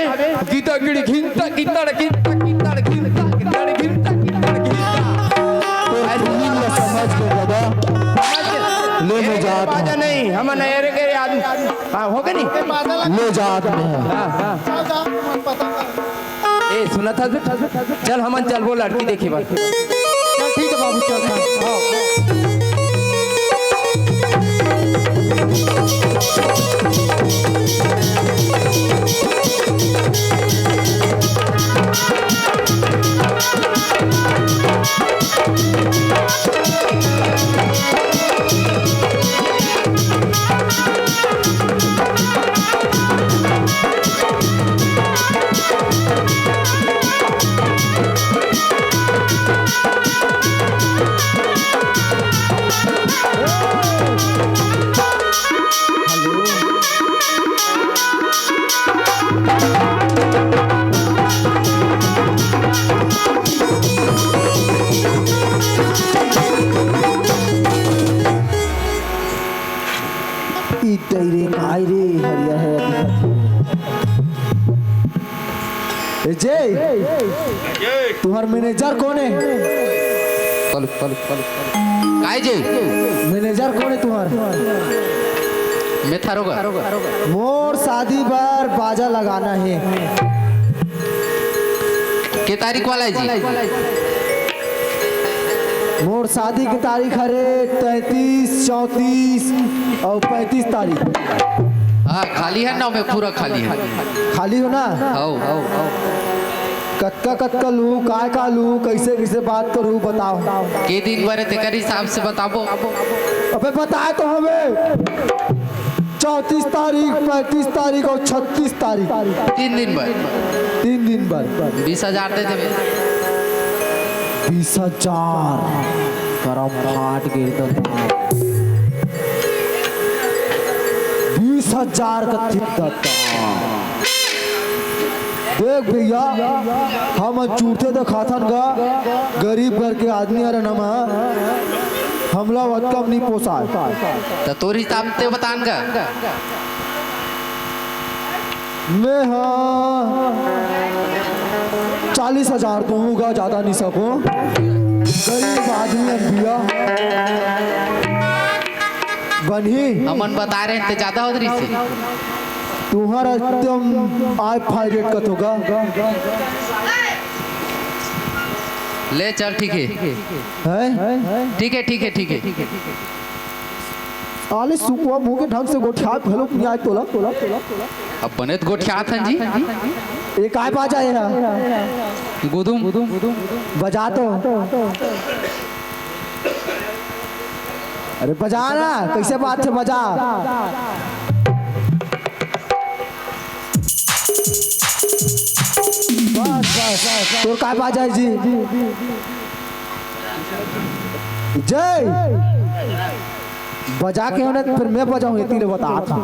गीता गिड़ी घिंता, गिंतड़, गिंता, गिंतड़, गिंता, गिंतड़, गिंता, गिंतड़, गिंता। तोर फीलिंग ला समझ के दादा। समझ के? ले मैं जात बाजा हूँ। नहीं, हम नहर के आदमी। हाँ, हो गए नहीं? ले जात मैं। हाँ, हाँ। ए, सुनत हस? चल, हमन चलबो लड़की देखे बर। चल, ठीक है बाबू, चल, चल। हाँ। ई तैरे काय रे, हरियर हरियर दिखत हे। ए जय, तुहर मैनेजर कोन हे? काय जय? मैनेजर कोन हे तुहर? मैं थारो का। मोर शादी बर बाजा लगाना हे। के तारीख वाला हे जी? मोर शादी के तारीख हरे तैंतीस, चौंतीस अउ पैंतीस तारीख। हाँ, खाली हे ना, मैं पूरा खाली हे। खाली हो ना? हौ, हौ, हौ। कतका, कतका लूँ, काय, का लूँ, कैसे, कैसे बात करूँ, बताओ। के दिन बर हे, तेकर हिसाब से बताबो। अबे, बताए तो हवे। चौंतीस तारीख, पैंतीस तारीख अउ छत्तीस तारीख। तीन दिन बर। तीन दिन बर। बीस हजार दे देबे। बीस हजार। करम फाट गे तो। बीस हजार कथे ददा। देख भैया, हम चूरथे तो खाथन गा, गरीब घर के आदमी हरन हम, हमला वतका म नइ पोसाय। त तोर हिसाब ते बतान गा। मैं हा चालीस हजार दूंगा, ज्यादा नहीं सकूं। गरीब आदमी हन भैया। बनही। हमन बता रहे हैं, ते ज्यादा होत रहिस हे। तुम्हारा एकदम आय फाय रेट कत होगा। ले चल, ठीक है। हैं? ठीक है, ठीक है, ठीक है। साले सुकवा मुंह के ढंग से गोठियात घलोक नइ आय तोला। अब बने त गोठियात हन जी। ये काय बाजा हे? गुदुम। बजा तो। अरे बजा ना, कइसे बात हे, बजा। बस, बस, तोर काय बाजा हे जी? जय। बजा के होने, फिर मैं बजाऊं, ये तीन बतात हूं।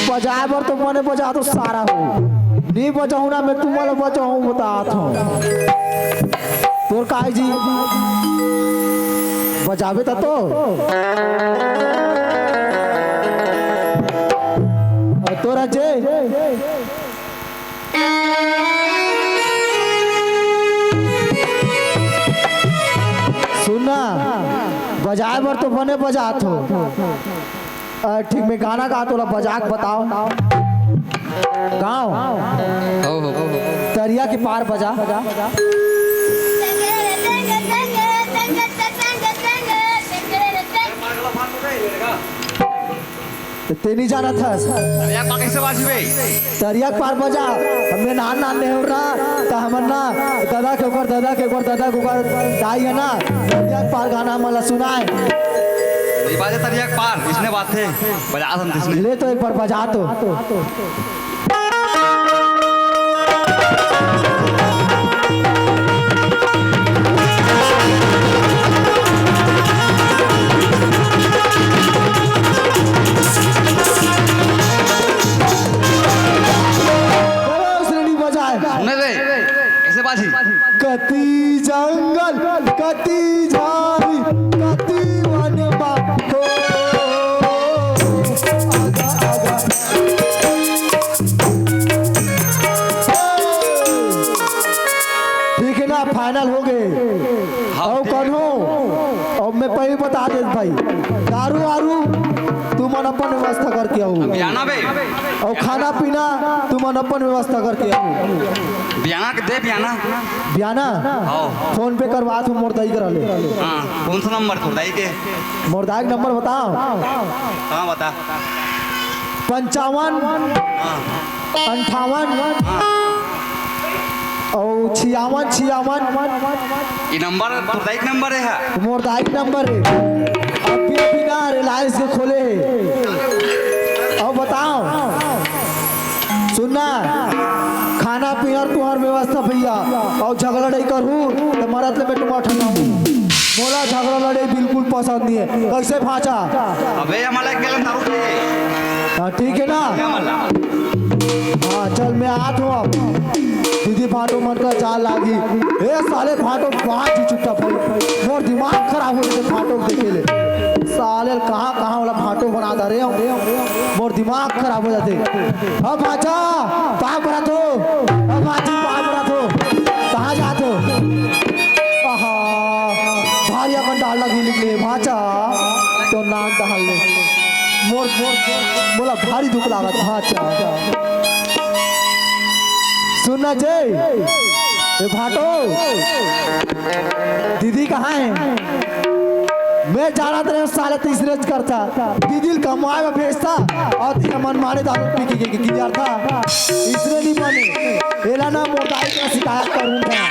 बजाए बर तो मने बजा तो सारा हो, नहीं बजाऊं ना मैं, तुम्हारा बजाऊं, बतात हूं। तोर काय जी, बजाबे त तो। अउ तोर अजय, सुन ना, बजाए बर तो बने बजात हो। अ, ठीक, मैं गाना गात हों, ओला बजा के बताओ। गाओ। हो, हो। तरिया के पार बजा। त तें नइ जानत हस। तरिया के पार कइसे बाजही बे? तरिया के पार बजा। हमें नान नान नेहर ना, त हमन ना, ददा के ओकर, ददा के ओकर, ददा के ओकर दाई हे ना, तरिया के पार गाना हमन ला सुनाए। नइ बाजे तरिया के पार, इसने बात हे, बजा दन इसने। ले तो एक बार बजा तो। अरे, उसने नहीं बजाए। सुने बे, कैसे बाजी? कति जंगल, कति झाड़ी, कति वन बा हो। आगा, आगा। ठीक है ना, final हो गए। हाँ। अउ कौन हो? अब मैं पहले बता देत भाई, दारू वारू तुमन अपन व्यवस्था करके आओ। बियाना बे। अउ खाना पीना तुमन अपन व्यवस्था करके आओ। बियाना के दे, बियाना। बियाना? हाँ। PhonePe करवात हूँ मोर दाई करा ले। हाँ, कौन सा नंबर तोर दाई के? मोर दाई के नंबर बताओ। हाँ, बता। पंचावन। हाँ। अंठावन। हाँ। अउ छियावन, छियावन। ये नंबर तोर दाई के नंबर हे? मोर दाई के नंबर हे। अभी, अभी ना Reliance के खोले हे। अउ बताओ, सुन ना, खाना पीना तुंहर व्यवस्था भैया, अउ झगड़ा लड़ाई करहू त मरत ले मैं तुम्हारा ठंडाऊं। मोला झगड़ा लड़ाई बिल्कुल पसंद नहीं है। कैसे भांचा? अबे हमला अकेला दारू पिए। हाँ, ठीक है ना? हाँ, चल, मैं आत हूँ अब। दीदी भांटो मन का जाल लागी। ए साले भांटो, बांच ही चुपचाप भाई। मोर दिमाग खराब हो जाथे भांटो देखे ले। साले कहाँ कहाँ वाला भांटो बना डारे हो। मोर दिमाग खराब हो जाथे। अब भांचा, पाँव परत हो। अब भांची, पाँव परत हो। कहाँ जात हो? आहा, भारी अपन डाल लगी निकले भांचा। तो नाक दहल ले। मोर, मोर, मोला भारी दुख लागत भांचा। सुन ना जय, ए भांटो, दीदी कहाँ हे? मैं जानत रहेंव साले तीसरे च करथा, दीदी ल कमाए बर भेजथा, अउ तें मन मारे दारू पी के, के, के, के करथा। इसने नहीं बने, एला ना मोर दाई करा शिकायत करहूँ मैं,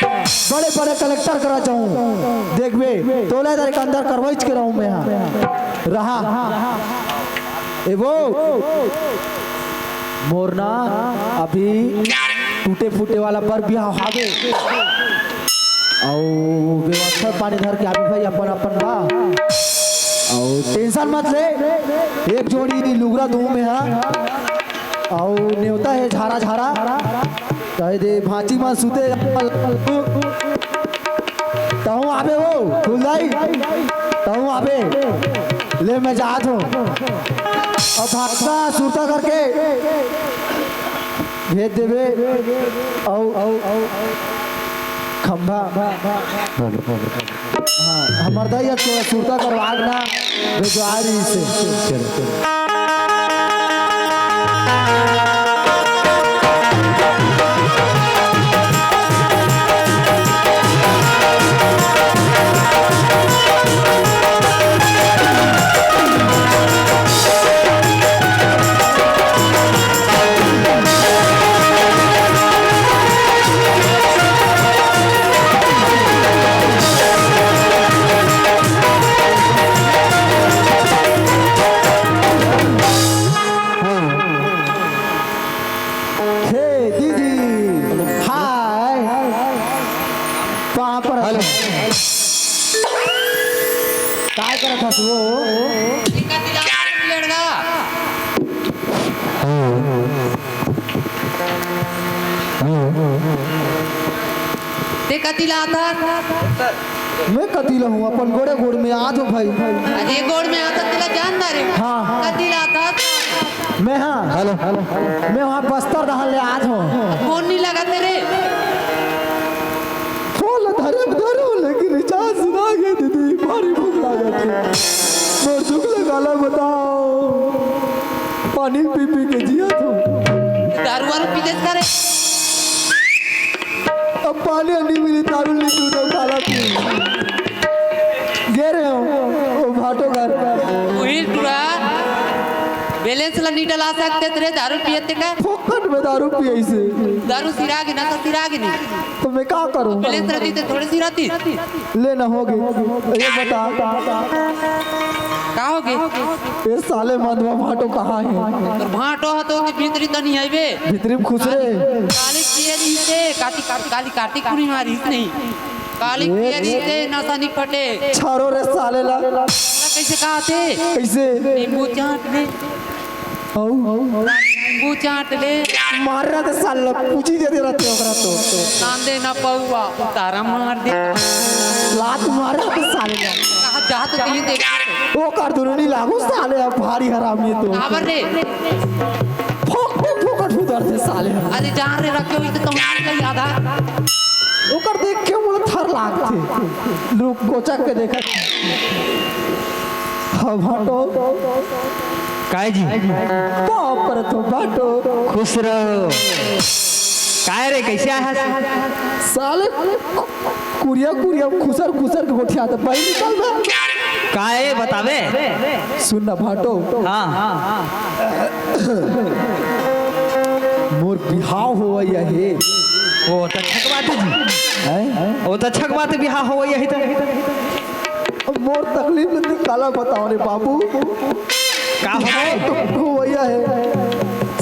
बड़े बड़े कलेक्टर करा जाहूँ, देखबे, तोला इधर के अंदर करवाइच के रहूँ मैं हा। रहा। ए वो, मोर ना अभी टूटे फूटे वाला बर बिहाव हावे। अउ व्यवस्था पानी धर के आबे भाई, अपन अपन बा। अउ tension मत ले, एक जोड़ी लुगरा दूहूं मैं हा। अउ नेवता हे झारा झारा, कह दे भांची मन सुते। तहूं आबे हो फुलदाई, तहूं आबे। ले मैं जात हूं। अउ भांचा सुरता करके भेज देबे। अउ खंभा। हाँ, हमर दाई ह थोड़ा सुरता करवा के ना भेजवा रहिसे। चलो, चलो। हे दीदी, हाय। कहाँ पर हस? हेलो। काय करत हस वो? लड़का। ते कति ला आता? मैं कति ला हूँ, अपन गोड़े गोड़ में आत हूँ भाई। अरे गोड़ में आता तेला जानता रे। हाँ। कति ला आता? मैं हाँ। हेलो। मैं वहाँ बस्तर दहल ले आत हूँ। फोन नहीं लगा तेरे। फोन ला धरे धरे, लेकिन recharge सुना गया दीदी, भारी भूख लागत हे। मोर दुख ला काला बताओ, पानी पी पी के जिया तू। दारू वारू पी लेत का रे? अब पानी नहीं मिली, दारू नहीं पी तो काला पी। गे रहे हो, ओ भाटो घर। उही टुरा, balance ला नहीं डला सकते तेरे दारू पिए ते का? फोकट में दारू पिए से। दारू सिरा के ना तो सिरा के नहीं। तो मैं का करूं? Balance रहती तो थोड़ी सी रहती। ले ना होगे। ये बता। का होगे? ये साले मधवा भाटो कहाँ है? तोर भाटो ह तो ओके भीतरी तो नहीं आइबे। भीतरी में खुसरे। काली किए रहिसे, काली, काली, काली, काली पूर्णिमा रहिस नहीं। काली किए रहिसे, नसा नहीं फटे। छारो रे साले ला। कैसे कहा थे? कैसे? नींबू चाट ले। हऊ। नींबू चाट ले। मार रहा था साला, पूछी दे दे रहा थे ओकरा तो। नांदे ना पौवा, उतारा मार दे। लात मार रहा था साले ने। कहा जा तो कहीं देख। ओकर दुनोनी लागू साले, अब भारी हरामी तो। आवर रे। फोक फोक फोक उधर थे साले। अरे जा रे, रखे हुई तो तुम का याद आ। ओकर देख के मोला थर लाग थे। रुक, कोचक के देखा। हाँ, भाटो। काय जी? बाप रे, तो भाटो। खुश रहो। काय रे, कैसे आया है? साले, कुरिया, कुरिया, खुसर, खुसर के गोठिया तो बाहर निकल बे। काय बतावे? सुन ना, भाटो। हाँ। मोर बिहाव होवइया हे। वो तो अच्छा बात है जी। हैं? वो तो अच्छा बात है, बिहाव होवइया हे तो। अब मोर तकलीफ ल काला बताओ रे बाबू। का हो? तो भैया है,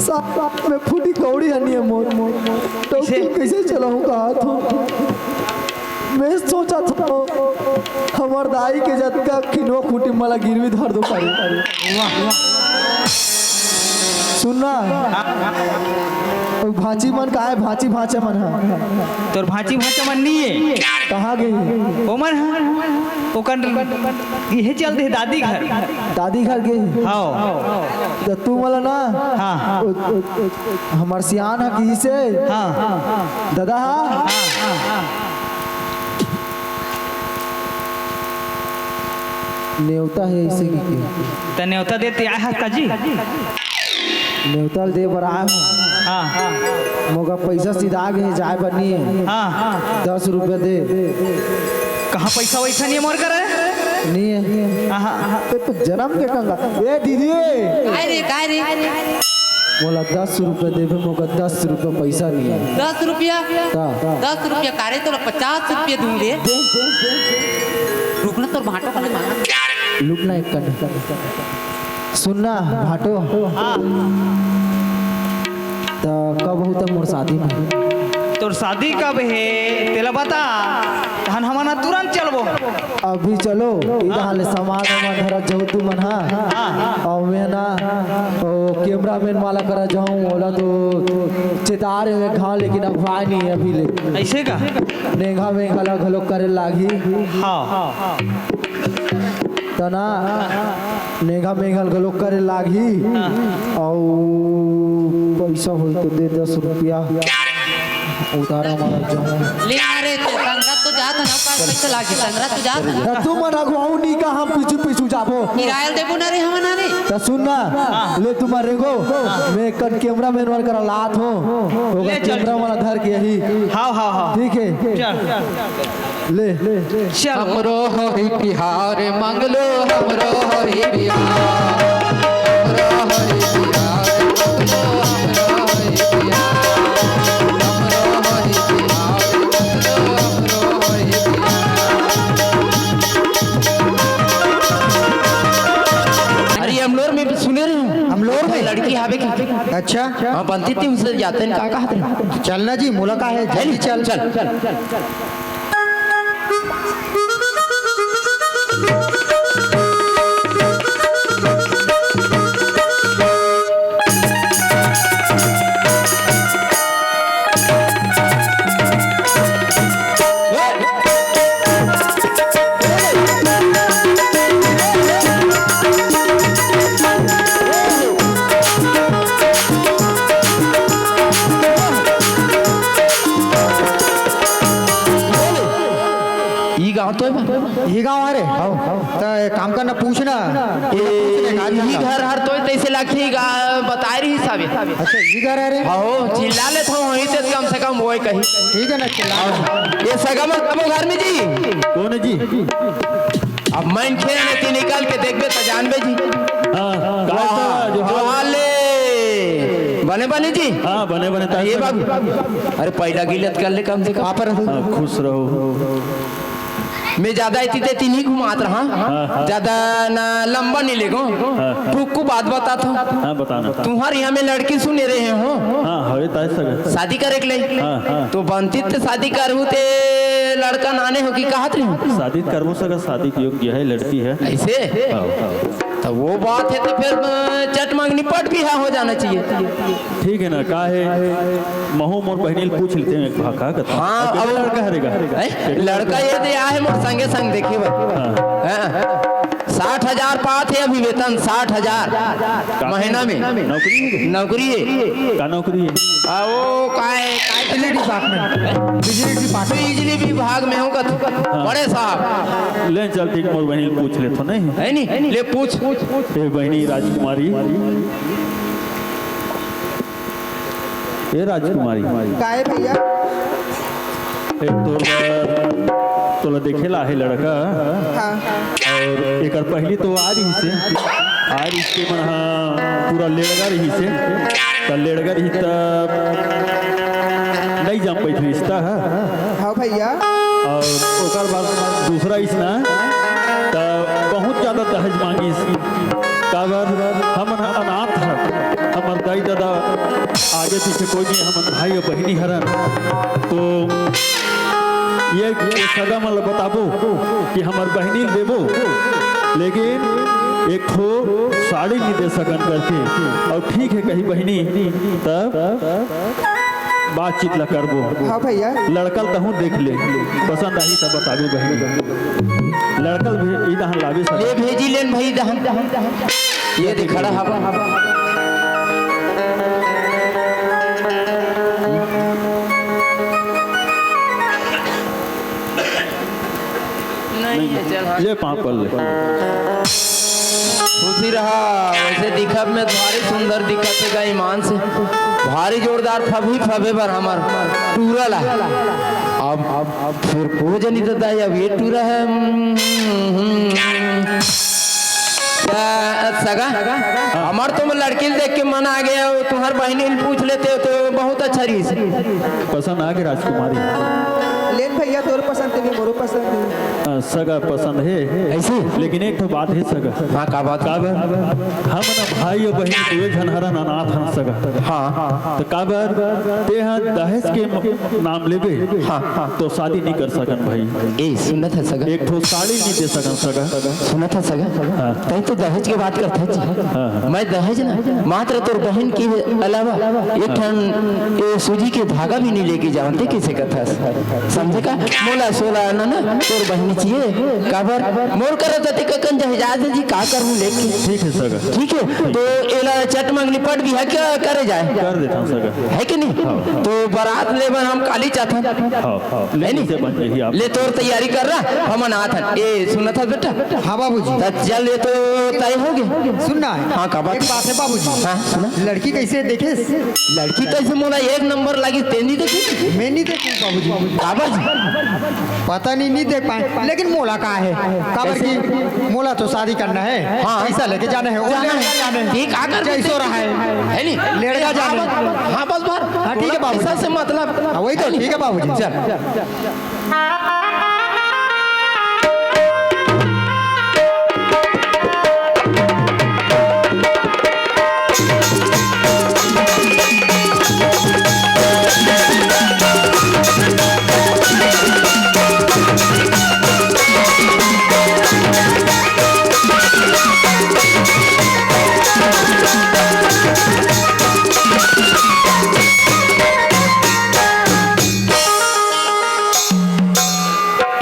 साथ में फूटी कौड़ी हनी है मोर। तो कैसे? कैसे चलाऊं का हाथ? मैं सोचा था, हमर दाई के जतका किनवा खूटी मला गिरवी धर दो पारी। वाह, वाह। सुनना, भांची मन का है, भांची भांचा मन है। तोर भांची भांचा मन नहीं है। कहाँ गई? ओमन ह, ओकर इहे चलते हे दादी घर। दादी घर गे? हाँ। तो तू मला ना, हाँ। ओ, ओ, ओ, हमर सियान ह किसे? हाँ। दादा हा? हाँ। नेवता हे इसे की के? त नेवता देते आए हस का जी? नेवता ल दे बर आए हूँ। हाँ। मोगा पैसा सीधा गे हे, जाए बर नहीं है। हाँ। दस रुपया दे। कहाँ पैसा वैसा नहीं है मोर करा? नहीं है। हाँ, हाँ। ते तो जन्म के कंगाल। ए दीदी। काय रे, काय रे? मोला दस रुपया देबे, मोगा दस रुपया पैसा नहीं है। दस रुपया? हाँ। दस रुपया का रे, तोला पचास रुपया दूंगे। दे। रुक ना, तोर भांटो का ले मांगा। लुट ना एक कन। सुन ना भांटो। हाँ। त कब हो त मोर शादी में? तोर शादी कब हे, तेला बता, तहन हमन ह तुरंत चलबो। अभी चलो, इधर ले सामान वामान धरत जाहू तुमन हा। हाँ। अउ मैं ना, ओ, कैमरामैन वाला करा जाहूँ, ओला तो चेतारे हँव, लेकिन अगुवाए नइ हे अभी ले। अइसे का? नेंगा मेंगा ला घलो करे लागही। हाँ। त ना, नेंगा मेंगा घलो करे लागही। हाँ। अउ पइसा होई तो दे दस रुपया। उधारा मारा जाहूँ। ले ना रे, ते संगत तो जात ना, का पइसा लागी, संगत तो जात ना। त तुमन अगुवाहू नइ का, हम पीछू पीछू जाबो। किराया देबो ना रे, हमन ना रे। त सुन ना, हाँ। ले तुमन रेंगो, हाँ। मैं कन कैमरामैन वाला करा लात हँव, ओकर ले चल। कैमरा वाला धर के आही। हाँ, हाँ, हाँ। ठीक हे। चल। ले। चल। हमरो होही बिहाव मंगलू, हमरो होही बिहाव। हमरो होही बिहाव मंगलू, हमरो होही बिहाव। हमरो होही बिहाव मंगलू, हमरो होही बिहाव। अरे, अमलोर में भी सुने रहे हँव। अमलोर में? लड़की आवे की। अच्छा। हाँ, बनती थी, उनसे जाते हैं, का कहते हैं? चलना जी, मुलाकात है, जल्दी चल। चल, चल। ई गाँव तो हे बा? ई गाँव हरे? हाँ। त एक काम करना, पूछना। ए, पूछने का ई घर हर तो तइसे लगथे, गा-, बताए रहिस हवे। अच्छा, ई घर हरे? हाँ, चिल्ला लेत हँव, वहीं से कम से कम ओए कही। ठीक हे ना, चिल्ला। हाँ। ए सगा मन कब घर में जी? कोन जी? अब मनखे में ती निकल के देखबे त जानबे जी। हाँ, हाँ, वाह, का जोहार। जोहार ले। बने बने जी। हाँ, बने बने, ताई ए बने। बाबू, अरे पैला गिलत कर ले कम से कम। हाँ, खुश रहो। मैं ज्यादा एती तेती नइ घुमात रहँव। हाँ, हाँ। ज्यादा ना लंबा नइ लेगो। हाँ। टुक्कू बात बताथँव। हाँ, बताना। तुम्हर इहाँ मैं लड़की सुने रहे हँव। हाँ, हवे ताय सगा। शादी करे के ले। हाँ, हाँ। तो बनती त शादी करहूँ ते लड़का नाने हो कि कहत रहे हँव। शादी करबो सगा, शादी के योग्य हे, लड़की हे। अइसे? हाँ। त ओ बात हे त फेर, अ, चट मंगनी पट बिहा हो जाना चाहिए। ठीक हे ना, का हे, महूँ मोर बहिनी ल पूछ लेथँव एक भाखा कथा। हाँ, अउ लड़का हरे गा? हैं? लड़का ए दे आहे मोर संगे संग देखे बर। हाँ। हाँ। साठ हजार पात हे अभी वेतन, साठ हजार का महीना में। नौकरी हे? नौकरी हे। का नौकरी हे? आ, ओ, काय, काय बिजली department। बिजली department। बिजली विभाग में हँव कथँव। हाँ। बड़े साहब। ले चल, ठीक, मोर बहिनी ल पूछ लेथँव, नहीं? हे नी? ले पूछ। ए बहिनी राजकुमारी। ए राजकुमारी। काय भैया? ए, तोर बर, तोला देखे ला हे लड़का। हाँ। अउ एकर पहिली तो आ रहिसे, आ रहिसे मन ह पूरा लेड़गा रहिसे, त लेड़गा रहिस त नइ जम पाइस रिश्ता ह। हाँ भैया। अउ ओकर बाद दूसरा अइसना, त बहुत ज्यादा दहेज मांगिस। काबर हमन ह अनाथ हन, हमर दाई ददा आगे पीछे कोई नहीं, हमन भाई अउ बहिनी हरन। तो ये, ये सगा मन ल बताबो कि हमर बहिनी ल देबो, लेकिन एक ठो साड़ी नइ दे सकन करके। अउ ठीक हे कही बहिनी, तब बातचीत ला करबो। हाँ भैया। लड़का ल तहूँ देख ले, पसंद आही त बताबे बहिनी। लड़का ल भी इधर लाबे सगा। ले भेजी लेन भाई इधर। ये देख खड़ा हवा। नहीं है, चल, हाँ। ले पाँव पर ले। खुशी रहा, वैसे दिखब में भारी सुंदर दिखत हे गा, ईमान से। भारी जोरदार फबही फबे बर हमर टूरा ला। अब, अब, अब फिर को जनी तो दाई, अब ये टूरा हे। हम्म, हम्म, हम्म। त सगा, हमर तो लड़की ल देख के मन आ गया, वो तुम्हर बहिनी ल पूछ लेते हो तो बहुत अच्छा रहिस। पसंद आ गे राजकुमारी। लेन भैया, तोर पसंद हे, मोरो पसंद हे। अ, सगा पसंद हे। ऐसे? लेकिन एक ठो बात हे सगा। हाँ, का बात? का बात? हम ना भाई अउ बहिन दुए झन हरन, अनाथ हन सगा। हाँ। त काबर तेहा दहेज के म-, नाम लेबे, हाँ, हाँ। त शादी नइ कर सकन भाई। ए, सुनत हस सगा? एक ठो साड़ी नइ दे सकन सगा। सुनत हस सगा? हाँ। तैं तो दहेज के बात करत हस जी। हाँ, हाँ। मैं दहेज ना, मात्र तोर बहिन के अलावा एक ठन ए सूजी के धागा भी नइ लेके जावन, तैं कइसे करथस? समझे का? मोला सोला आना ना, तोर बहिनी चाहिए। काबर? मोर करा त तैं ककन जाहे, जा दे जी, का करहूँ लेके? ठीक हे सगा। ठीक हे, त एला चट मंग निपट बिहा क्या करे जाए? कर देथन सगा। हे कि नहीं? हाँ। त बरात ले बर हम काली जाथन। हाँ, हाँ। हे नहीं? ले तोर तैयारी कर रहा, हमन आथन। ए, सुनत हस बेटा? हाँ बाबूजी। त चल, ए तो तय होगे। सुन ना। हाँ, का बात? एक बात हे बाबूजी। हाँ, सुना। लड़की कइसे देखेस? लड़की कइसे मोला एक नंबर लागिस, तैं नइ देखे? मैं नइ देखे बाबूजी। काबर जी? पता नहीं, नइ देख पाए, लेकिन मोला का हे, काबर कइसे? कि मोला तो शादी करना हे, हाँ। पइसा लेके जाना हे, वो जाना लेके हे। जाना हे। ठीक, आकर जइसो रहा हे। हे नी? लेड़गा जाना हे। हाँ, बस, बस। हाँ, ठीक हे बाबूजी। पइसा से मतलब। हाँ, वही तो, ठीक हे बाबूजी। चल।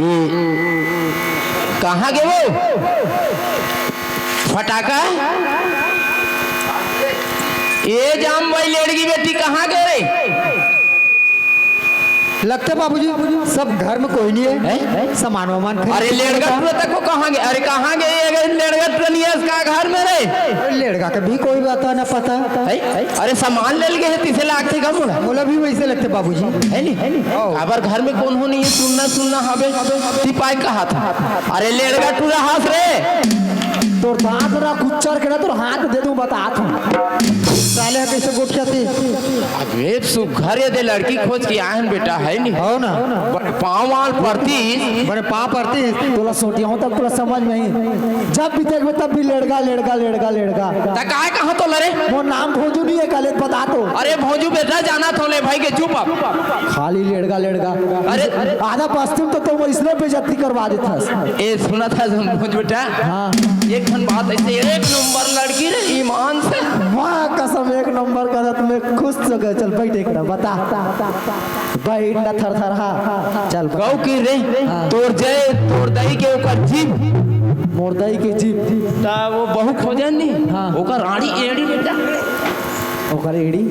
ए, कहाँ गे वो? फटाका? ए जाम भाई, लेड़गी बेटी कहाँ गे रे? लगथे बाबूजी, सब घर में कोई नहीं हे। हैं? सामान वामान खरीद अरे, के लेड़गा लेता। टूरा तको कहाँ गे? अरे, कहाँ गे? अगर लेड़गा टूरा नहीं हे, इसका घर में रे। अरे, लेड़गा के भी कोई बात ना पता। हैं? अरे, सामान ले लगे हे, तिसे लागथे का मोला? मोला भी वइसे लगथे बाबूजी। हे नहीं? हे नहीं? हाँ। काबर घर में कोनो नहीं हे, सुन्ना सुन्ना हवे, तिपाई कहा था। अरे, लेड़गा टूरा हस रे। तोर दांत ला कुचर के ना तोर हाथ दे दूं, बतात हूँ। साले ह कइसे गोठियाथे? अबे सुघर ये दे लड़की खोज के आए हन बेटा, हे नहीं? हो ना। बड़े पाँव वाल परतीस। बड़े पाँव परतीस। तोला सोटिया हूँ तब तोला समझ में ही। जब भी देखबे तब भी लेड़गा, लेड़गा, लेड़गा, लेड़गा। त काय कहा तोला रे? मोर नाम भोजू नहीं हे, काले बता तो। अरे भोजू बेटा, जाना थोले भाई के, चुप अब। खाली लेड़गा, लेड़गा। अरे, आधा बस्ती में तो, तो वो इसने बेइज्जती करवा देता। ए, सुनत हस भोज बेटा? हाँ। एक ठन बात अइसे, एक नंबर लड़की रे, ईमान से। वाह, कसम, एक नंबर का, त मैं खुश हो गया। चल, बैठ एक ना, बता। बैठ ना, थरथरहा। चल, बता। कहूँ कि रे, हाँ। तोर जय, तोर दाई के ओकर जीभ। मोर दाई के जीभ। त वो बहू खोजन नहीं? हाँ। ओकर आड़ी एड़ी बेटा। ओकर एड़ी?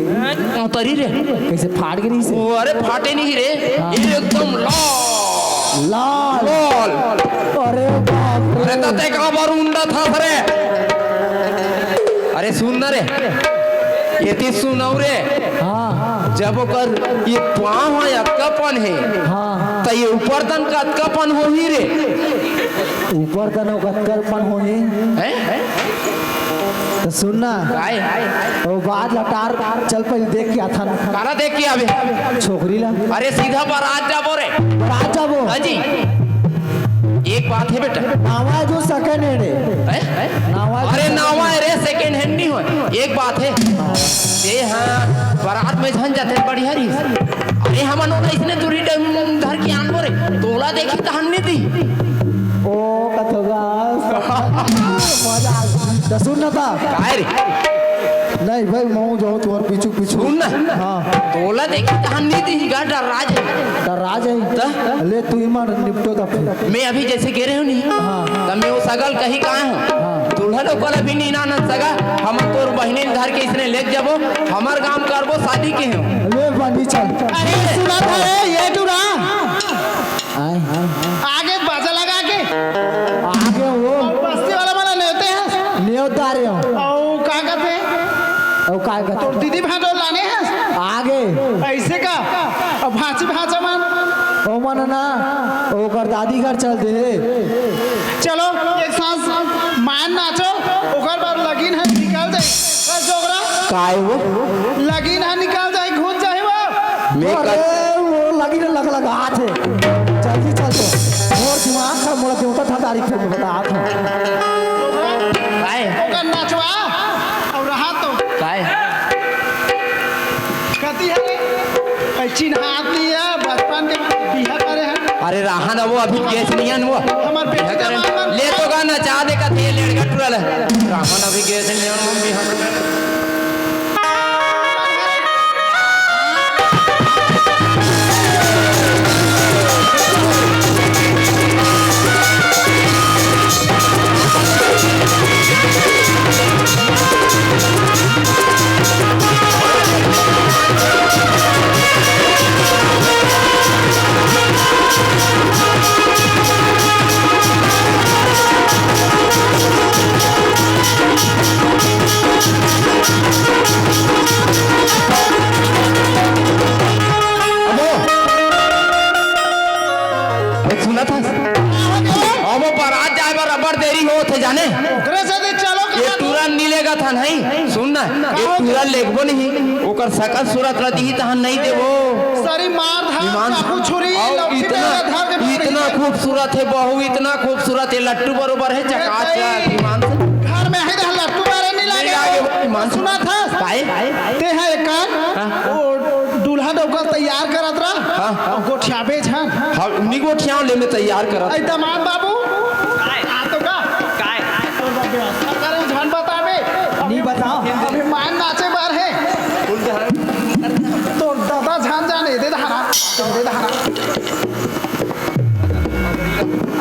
उतरी रे। कइसे फाट गे रहिस? वो अरे फाटे नहीं रे, हाँ। एकदम लाल। लाल। लाल। अरे बाप रे। अरे त तैं काबर उंडत हस रे? अरे सुन ना रे, एती सुनव रे। हाँ। जब ओकर ये पाँव ह अतका पन हे, हाँ। त ये ऊपर तन कतका पन होही रे? ऊपर तन कतका पन होही? हैं? त सुन ना। काय? ओ बात ल टार, चल पहले देख के आथन। काला देख के आबे? छोकरी ला। अरे सीधा बरात जाबो रे। बरात जाबो? हाँ जी। एक बात हे बेटा। नावा जो second hand हे। हैं? हैं? नावा जो अरे second नावा hand। अरे second hand नहीं होय। एक बात हे। ए हाँ, बरात में झन जाते बढ़िया रही। अरे हमन ओला इसने दूरी डम धर के आनबो रे। तोला देखी त हम नहीं दी। ओ कथोगा। मजा आ गया। त सुन ना ता। काय रे? नहीं भाई, मैं जाऊँ तुम्हारे पीछू पीछू। सुन ना। हाँ। तोला देखी त हम नहीं दी, गा डर राज है। डर राज है। त? ले तू ही मार निपटो त फिर। मैं अभी जैसे गे रहे हूँ नहीं, हाँ। त मैं वो सगल कही कहाँ हूँ? हाँ। दुल्हन ओकर अभी नहीं ना सगा, हम तोर बहिनी धर के इसने लेके जाबो, हमर गांव करबो शादी के हूँ। ले बानी चल। अरे सुना था रे, ये टूरा। आए। आगे बाजा लगा के। आगे वो। बस्ती वाला वाला नेवते हैं। नेवता रहे हो। ओ, का कहते हैं? ओ, का कहते? तोर दीदी भांजो लाने हैं। आगे। ऐसे का? अब भांची भांचा मान। ओ मन ना, ओकर दादी घर चल दे। चलो, एक सांस मान नाचो, ओकर बाद लगिन है निकल जाए। बस डोकरा। काय वो? लगिन है निकल जाए, घुस जाए वो। मैं अरे, कर- वो लग लग लगा आथे। जल्दी चल तो। मोर दिमाग का मोर देवता था तारीख में बता आथे। काय? ओकर नचवा अउ रहा तो। काय? कति हे? ए, चिन्हात नहीं हे, बचपन के बिहा करे हे। अरे रहा ना वो, अभी गैस नहीं हे वो। हमर बेटी के बात मत ले तो गा नचा दे का तेल लड़का टुरल। रहा ना अभी गैस नहीं हे, मम्मी हम अबो, ए, सुनत हस? अबो, बारात जाए बर अब्बड़ देरी होत हे, जाने? ओकरे सेती चलो ये कहाँ तुरंत मिलेगा था नहीं? सुन ना, ये तुरंत लेगबो नहीं, ओकर सकल सूरत ला दिही तहन नहीं देबो। सरी मार धार, ईमान से। चाकू छुरी, अउ लौठी इतना, डंडा धार के मार इतना देही। खूबसूरत हे बहू, इतना खूबसूरत हे, लट्टू बरोबर हे, चकाचक, अरे ईमान से। घर में हे तो लट्टू मारे नहीं नहीं लागे। लागे, ईमान से। सुनत हस? काय? ते हे एक काम, हाँ। वो दूल्हा डौका तैयार करत रहा। हाँ। अउ गोठियाबे झन। हाँ, उन्हीं गोठियाओं ले में तैयार करत। ए, दमाद बाबू, आ तो का? काय? अरे, झन बताबे। नहीं बताओ। अभी मायन नाचे बर हे। तोर दादा झन जाने, दे दहाना, दे दहाना।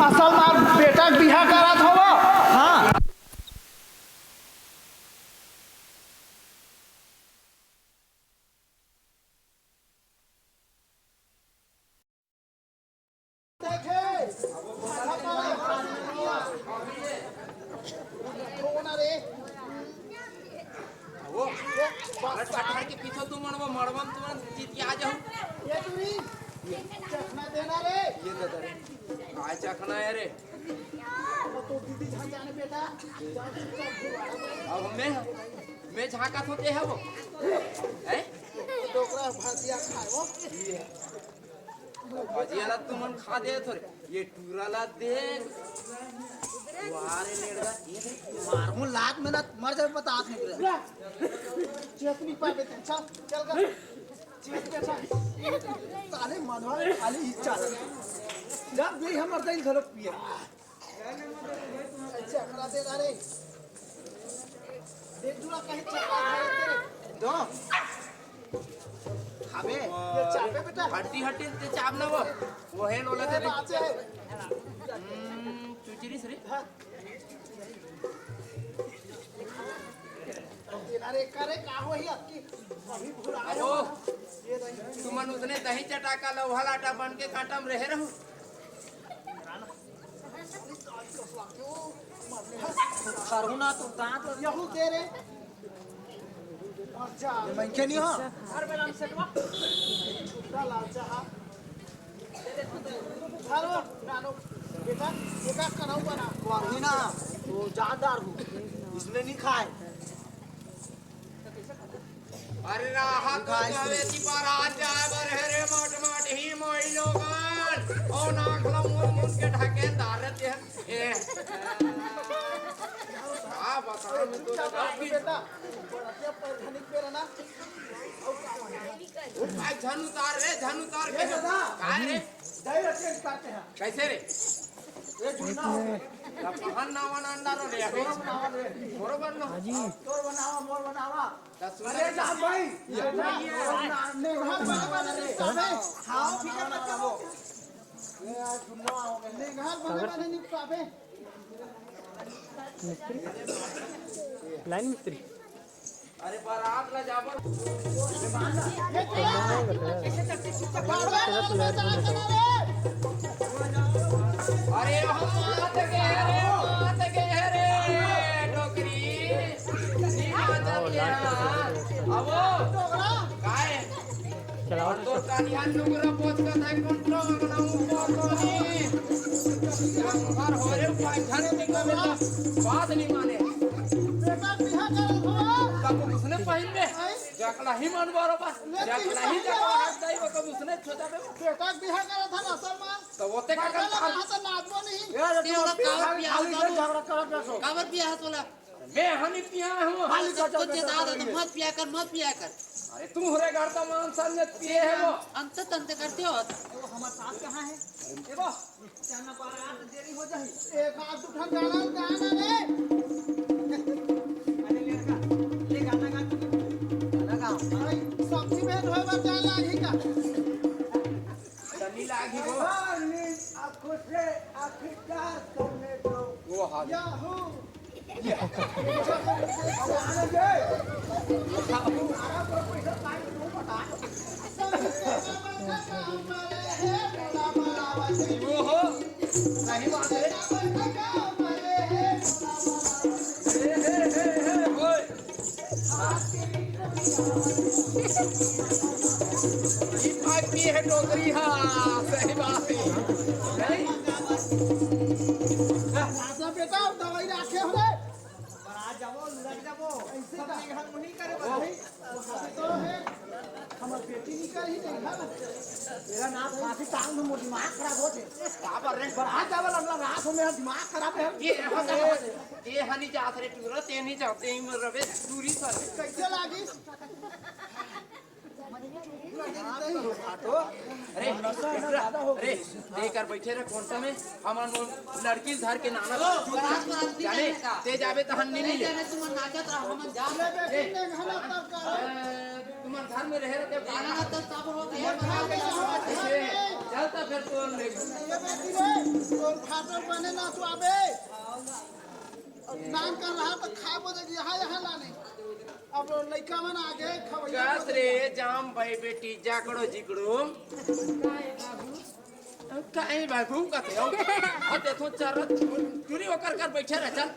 असल मार बेटा के बिहा करत हवो। हाँ। देखे। कौन रे? वो, बस ठहर के पीछे तुमन वो मड़वन तुमन जीत के आ जाओ। ये दूरी। चखना देना रे। ये दे दे रे। काय चखना हे रे? वो तो दीदी झांक जाने बेटा। अब मैं, मैं झांका तो दे है वो। हैं? डोकरा भजिया खाए वो। भजिया ला तुमन खा दे थोरे। ये टूरा ला देख। वाह रे लेड़गा। मारहूं लात में ना मर जाबे बता हाथ निकले। चेत नहीं पाबे तू। चल, चल कर। चेत के चल। साले मनवा खाली इच्छा। जब भी हमर दिन घरो पिए। अच्छा, करा दे रे। देख दूरा कहीं चक्का मारे तेरे। दो। खाबे? ये चापे बेटा। हड्डी, हड्डी ते चाप ना वो। वो है लोला दे दे। बात है। हम्म, चुचरी सरी। हाँ। तेरा रे करे का होही अबकी? अभी भुला अबो। ये दही। तुमन उसने दही चटाका लोहा लाटा बन के कांटा में रहे रहू। खरहू ना तो दांत ल यहू दे रे। और जा। ये मनखे नहीं हो। हर बेला में सेटवा। छुट्टा लालचा हा। धरो, नानो। बेटा, एका कनऊ बना। वो अभी ना, वो जानदार हूँ। इसने नहीं खाए। अरे राहा तो जावे ती बारात जाए बर हे रे, मोट मोट ही मोही लोगन। ओ नाक ला मुन मुन के ढकेल डार रहते हैं। ए। का बताऊं मैं तो क्या बात है बेटा? बरतिया पर धनिक पे रहना। भाई झन उतार रे, झन उतार के। ए दादा। काय रे? दही रखिए, उतारते हैं। कैसे रे? ये झुन्ना हो गया। अब कहां नावा नांदा रो ले अभी? तोर बनावा रे। बरोबर ना। तोर बनावा, मोर बनावा। अरे जा भाई। ये ना, ये ना, नहीं, वहाँ बने बने नहीं खावे। खाओ, ठीक है, बच्चा लोग। ये यार, झुन्ना हो गया। नहीं, घर बने बने नहीं खावे। मिस्त्री? लाइन मिस्त्री? अरे, बारात ला जाबो। ये क्या? अरे, हम मात गे रे, मात गे रे, डोकरी। अबो, काय? चलाओ। तो कानिया नुगरा पोत का थाई कौन तो बनाऊं पोत नहीं। हर होरे पाई घर में का बेटा बात नहीं माने। बेटा बिहा कर हुआ। तब उसने पहन में जकला ही मन बरोबर। जकला ही जकला हाथ दाई वो कब उसने बेटा के बिहा करत हन, असल मा। त ओते का मर्दा ला करत हन? कहा त नाचबो नहीं। यार, ते तुम ओला पिया काबर खाली पिया खाली हस से बाबू? झगड़ा करत रहो। काबर पिया हस ओला? मैं हनी पिया हूँ। खाली तो गजब कुछ गजब ज्यादा कर तो रही है। मत पिया कर, मत पिया कर। अरे तुम हरे घर का मान सम्मान पिए है वो। अंत तंत करते हो। वो हमारे साथ कहाँ है? देखो, जाना बारात देरी हो जाही। एक आध दू ठन गाना गाना रे। अरे लड़का, ले गाना गा तू। गाना गा। भाई, सब्जी में धोए बर जाए लागही का? सनी लागी वो। हाँ, नींद आँखों से आखिरकार सोने दो। वो हाल। याहू। वो हो, सही बात है। हे, हे, हे, हे, ओए। ई भाई पी है डोकरी, हाँ, सही बात है। नहीं? राजा बेटा, दवाई राखे हो रे। बड़ा जाबो, लुढ़क जाबो। ऐसे सब का? देखभाल वही करे बा भाई। तो है, हमर बेटी निकल ही नहीं है। मेरा नाम फांसी टांग में मोर दिमाग खराब हो जाए। बाबा रे। बड़ा जाबो, लगला रात हो, मेरा दिमाग खराब है। ये, ये हनी जात रे टूरा, ते नहीं जाते ही मर रहे, दूरी सर। कैसे लागी? अरे, अरे, ते कर बैठे रहे कोंटा में, हमन वो लड़की धर के नाना ओ, बरात, बरात नहीं जाने, जाने का। ते जाबे तहन नहीं नहीं मिले। जाने, तुम नाचत रहो, हमन जा ले बे, ए, तुमने घर में तब करो। ए, तुम घर में रहे रहते, जाना ना तो सब हो गया, बरात में जाओ। ए, चलता फिर तो ले। ये बेटी रे, तोर फाटल बने ना तू आबे। नान कर रहा तो खा बोले यहाँ, यहाँ लाने। अब लइका मन आगे खवैया कस बोले। रे जाम भाई बेटी जाकड़ो जिकड़ो। काहे बाबू? काहे बाबू कहते हो? अब देखो चरत चूरी ओकर कर बैठे रह चल।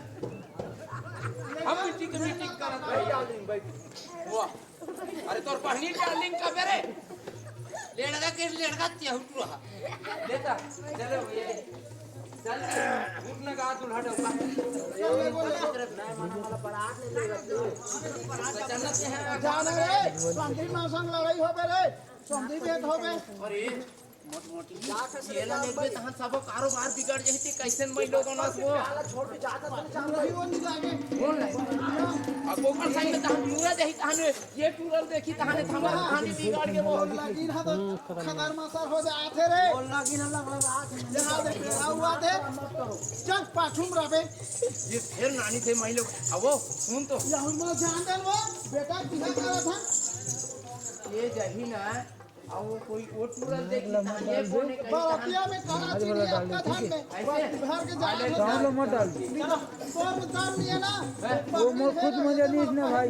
हम मीटिंग के मीटिंग करत भाई डार्लिंग भाई। वाह। अरे तोर बहनी डार्लिंग का बेरे। लेड़गा के लेड़गा ते हुटू रहा। लेता, चलो भैया। चल, उठ ना गा दूल्हा डौका। चलना ते है। जान रे, समधी मां संग लड़ाई होबे रे, समधी भेंट होबे। अरे, मोट मोटी। ये ना लेबे तहां सब कारोबार बिगड़ जाही ते कैसन मैं लोगों ना वो। वही वो नहीं लागे। कौन लागे? अब ओकर साइड में तहां पूरा जाही तहां ये टूरल देखी तहाने थमा कहानी बिगाड़ के वो। बोल लगी ना तो खदर मसर हो जाए थे रे। बोल लगी ना लग लग आज। यहाँ देख रहा हुआ थे। चल पाछुम रबे। ये फिर नानी थे माई लोग। अब वो सुन तो। यह हम जान दे वो बेटा किधर करा था। ये जही ना। अब वो कोई वो टूरल देखी तहाने ये कोने कहीं तहाने। बरतिया में करा चीनी आपका धान में। ऐसे? भर के जा। गाँव लो मत डाल दी। तोर में दम नहीं है ना। वो मोर खुद मजा नहीं इसने भाई।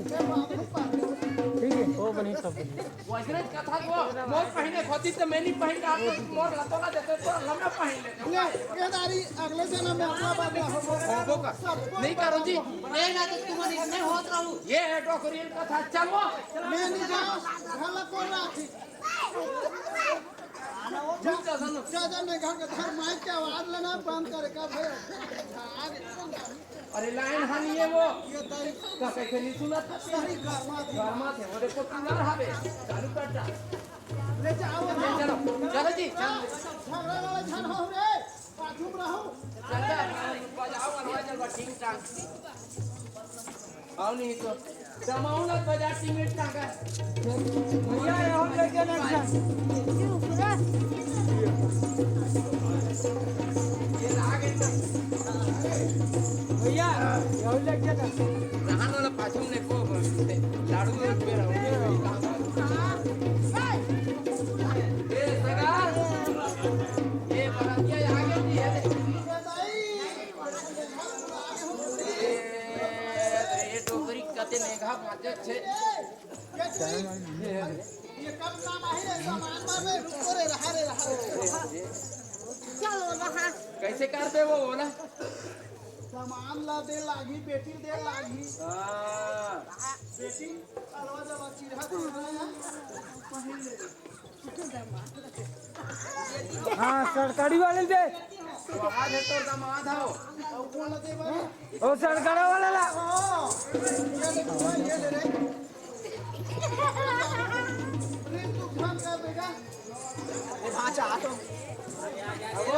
ठीक है। वो बनी सब बनी। वजरज कथा को मोर पहिने खोती तो मैं नहीं पहिन रहा तो मोर लतोला देते तो लम्बा पहिन लेते। ले, ये दारी अगले जन्म में अपना बात ना हो। होबो का? नहीं करो जी। नहीं ना तो तुम नहीं होत रहू। ये है डोकरियल कथा चलो। मैं नहीं जाऊँ। भला कौन राखी? जा, जा, जा, नहीं घर के धर माइक के आवाज लेना बंद करे का भाई। अरे लाइन हनी है वो। ये दाई। का कहे के नहीं सुना था? सही गरमा थी। गरमा थे, वो देखो कूलर हवे, चालू कर डाल। ले जाओ। ले चलो, चलो जी। झगड़ा वाला झन हो रे, बाजू में रहो। चल जा, बजाओ, बजाओ, बजाओ, ठीक ठाक। आओ नहीं तो। जमाओ ना, बजा टीम में टाका। भैया, ये हम लेके ना जा। ये लागे ना। भैया, ये हम लेके ना। रहन वाला पाछू ने को लाडू में पे रहो। ए, सगा। ए, बरातिया आगे नहीं है। ए, ए, डोकरी कते नेघा बाजे छे। ये कब काम आही रे, सामान मारे, रुको रे, रहा रे, रहा रे। चलो, रहा। कैसे कर दे वो, बोला? सामान ला दे लागी, बेटी दे लागी। हाँ। बेटी, अलवा जब चिरहा तो रहा है, पहन ले। हाँ, सरकारी वाले दे। वहाँ दे तो दमाद हो। और कौन ला दे भाई? ओ सरकारी वाला ला। हाँ। ये ले, ये ले रे। प्रेम तू ध्यान कर बेटा। ए भांचा, आ तो। अबो,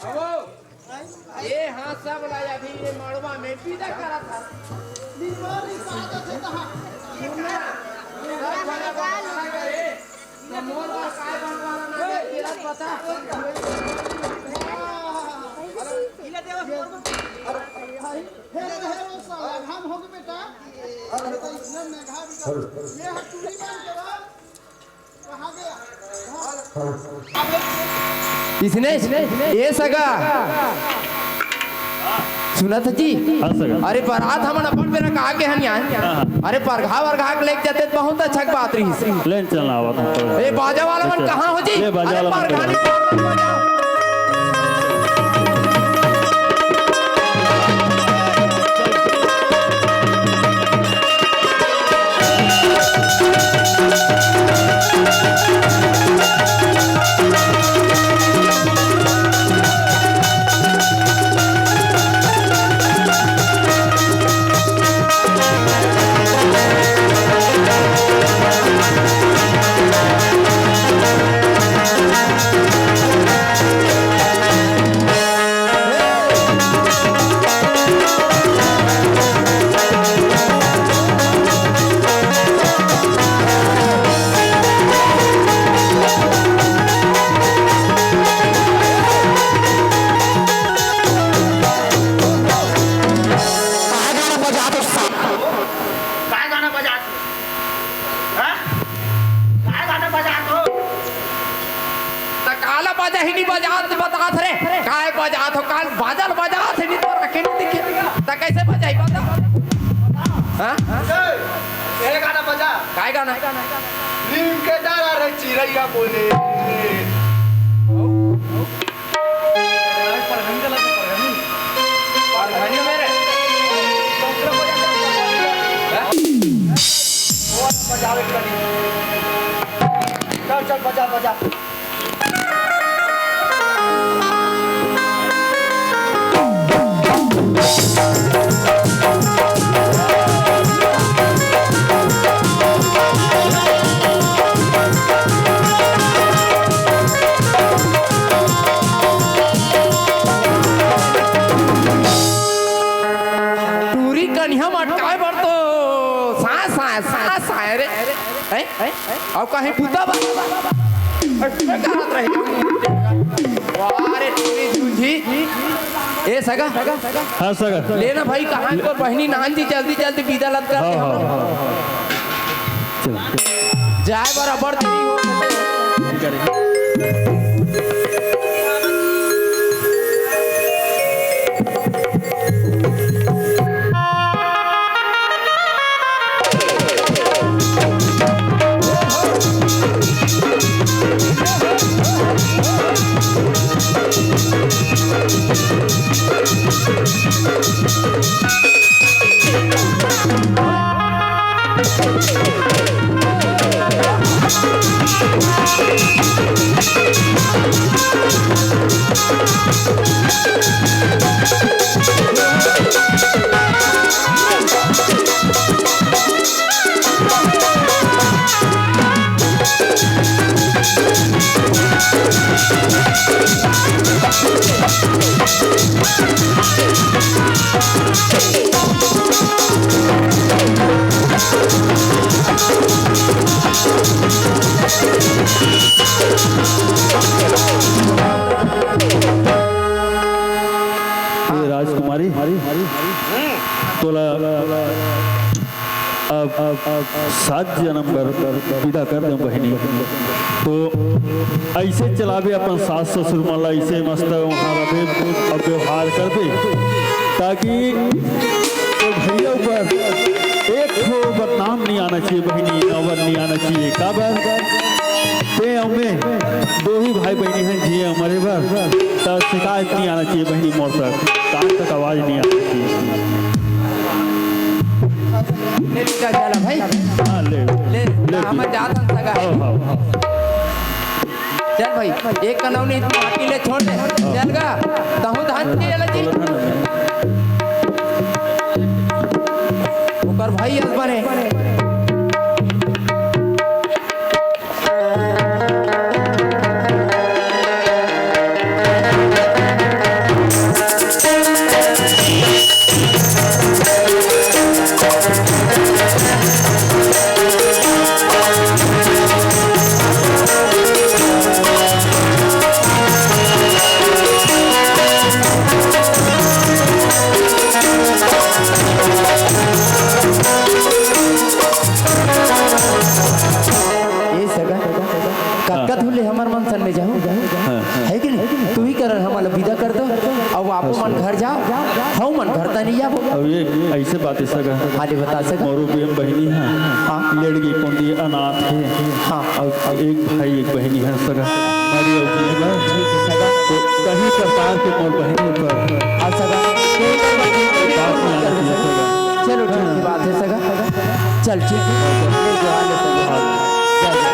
अबो। ए हाँ, सब ला अभी ये मड़वा में विदा करत हस। निवारी सादा से कहा। सब भला भला करे। तो मोर बर काय बनवाना ना दे, तेरा पता। हे रे, हे रे, साला, घाम हो गए बेटा। अरे, तो इतना मेघा भी कर। ये है टूरी मान के बा। कहाँ गया? इसने, ए सगा, सुनत जी? हाँ, सगा। अरे, बारात हमन अपन बेरा कहा के हन यार। हाँ, हाँ। अरे, परघा वरघा के लेके जाते तो बहुत अच्छा के बात रही। ले चलना आवत हम तो। ए, बाजा वाला मन अच्छा। कहाँ हो जी? ले, बाजा अरे, वाला मन परघा कहाँ? नहीं, परघा नहीं बजाओ। काय गाना बजात हो? हाँ? काय गाना बजात हो? त काला बजा ही नहीं बजात, बतात रे। काय बजात हो? काल बाजल बजात ही नहीं तो रखे नहीं दिखे। त कैसे बजाई बता? हाँ? ए, ये गाना बजा। काय गाना? नीम के डारा रे चिरैया बोले। परधनी मेरे। हैं? वो बजावे के लगी। चल, चल, बजा, बजा। टूरी कनिहा म अटकाए बर तो साँय, साँय, साँय, साँय रे। हैं? हैं? अउ कहीं बुता बा? अरे, करत रही। वाह रे, टूरी जूझी। ए सगा, हाँ, सगा। ले ना भाई, कहाँ तोर बहिनी नान जी, जल्दी, जल्दी विदा लत कर हाँ, दे हाँ, हमन। हाँ। चलो। जाए बर अब्बड़ देरी हो। ए राजकुमारी, तोला अब, अब, अब सात जन्म बर विदा कर देंव बहिनी। तो ऐसे चलाबे अपन सास ससुर मन ला, ऐसे मस्त वहाँ रहे, अब व्यवहार करबे, ताकि तो भैया ऊपर एक ठो बदनाम नहीं आना चाहिए बहिनी, नौबत नहीं आना चाहिए। काबर? ते अउ मैं दो ही भाई बहिनी हैं जिए हमारे बर, त शिकायत नहीं आना चाहिए बहिनी मोर तक, कान तक आवाज नहीं आना चाहिए। ले बेटा, चला भाई। हाँ, ले। ले, ले। हम जात हन सगा। हाँ, हाँ, हाँ। चल भाई, एक कनौनी माटी ले छोड़ दे। चल गा, तहूँ धान के ले जी। ओकर भाई अस बने। ले हमर मन संग में जाहू, हाँ। है कि नहीं? तुही करा हमला विदा कर दो, अउ आपो मन घर जाओ, हम मन घर त नहीं जाबो। अब ये ऐसे बात है सगा। हाँ ले बता सगा। मोरो बहन बहिनी है, हाँ। लड़की कोंदी अनाथ है, हाँ। अउ एक भाई एक बहिनी है सगा। मरे अउ जिए बर ठीक है सगा। तो कहीं प्रकार के मोर बहिनी पर हाँ सगा। बात नहीं आती है सगा। चलो ठीक है, बात है सगा। चल ठीक है। ले जो हाल है सगा। जा, जा।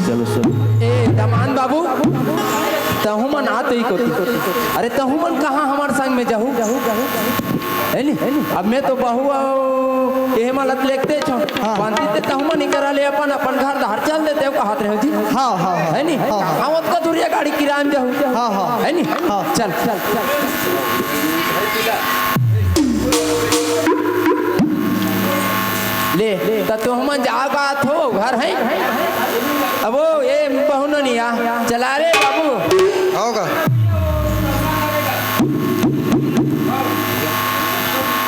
चलो सब। ए दमान बाबू, तहू मन आत ही कोती। अरे तहू मन कहाँ हमर संग में जाहू? है नी? अब मैं तो बहू अउ एहे मन ल त लेगते छो। हाँ। बांधी ते तहू मन इकरा ले अपन, अपन घर धार चल देते हो, कहत रहे हो जी। हाँ, हाँ, हाँ। है नी? हाँ, हाँ। हाँ, ओतका दूरिया गाड़ी किरान जाहू। हाँ, हाँ। है नी? हाँ। चल, चल, चल। ले, त तुमन जाओ का थो, घर है? अब वो, ये बहू नोनिया, चला रे बाबू। होगा।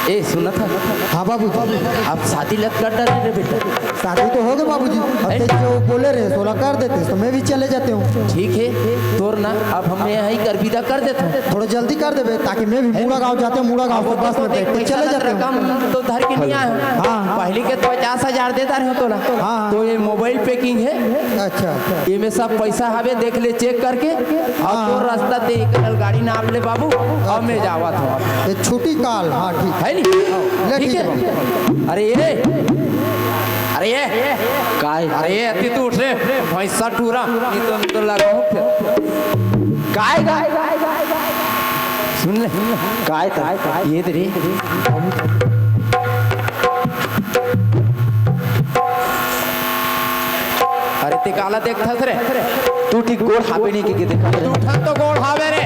ए, सुना था? हाँ बाबूजी। अब शादी लग कर डाले रे बेटा। शादी तो हो गई बाबूजी। अब हैं? ते जो बोले रहे, सोला कर देते, तो मैं भी चले जाते हूँ। ठीक है, तोर ना, अब हमें यहीं कर विदा कर देते हैं। थोड़ा जल्दी कर देबे, ताकि मैं भी मुड़ा गाँव जाते हूँ, मुड़ा गाँव से बस में बैठ के चले जाते हूँ। रकम तो धर के नहीं आए हो। हाँ। पहले के तो पचास हजार देता रहे हो तोला। हाँ। तो ये मोबाइल पैकिंग है। अच्छा। ये में सब पैसा हवे, देख ले चेक करके। और हाँ। तो रास्ता ते निकल, गाड़ी नाप ले बाबू, और मैं जावत हूँ। ये छुट्टी काल, हाँ, ठीक। है नी? ले, ठीक ठीक है है। बाबू। अरे ये, अरे ये, काय? अरे ये, अति तू उठ रे, भैंसा टूरा, नहीं तो, नहीं तो लगाऊं फिर। काय, काय? सुन ले, काय, काय? ये तेरी। अरे ते काला देखथस रे? दू ठी गोड़ हावे नहीं के, के देखा रे? दू ठन तो गोड़ हावे रे।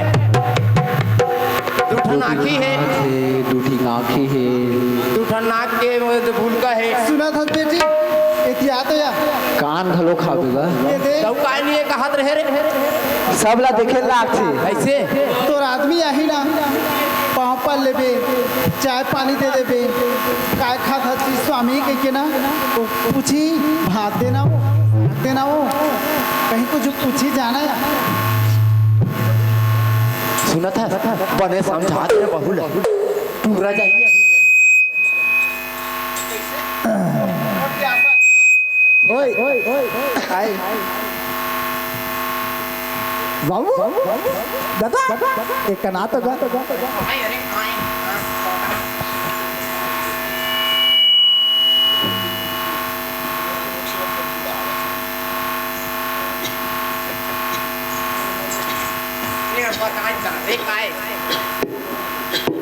दू ठन आँखी हे। दू ठी आँखी हे। दू ठन नाक के वो तो भूलका हे। सुना था बेटी, एतिया तो या। कान घलो खावे बा। ये दे। तउ काय नहीं हे कहत रहे रे? सब ला देखे लागथे। ऐसे? तोर आदमी आही ना, पाँव पर लेबे, चाय पानी दे देबे, काय खात हस स्वामी कहिके ना, वो पूछी, भात देना वो, भात देना वो, कहीं कुछ पूछी जाना या। सुनत हस, बने समझा दे बहू ला, टूरा जाही। ओए, ओए, ओए, आए। बाबू, दादा, एक कना तो गा।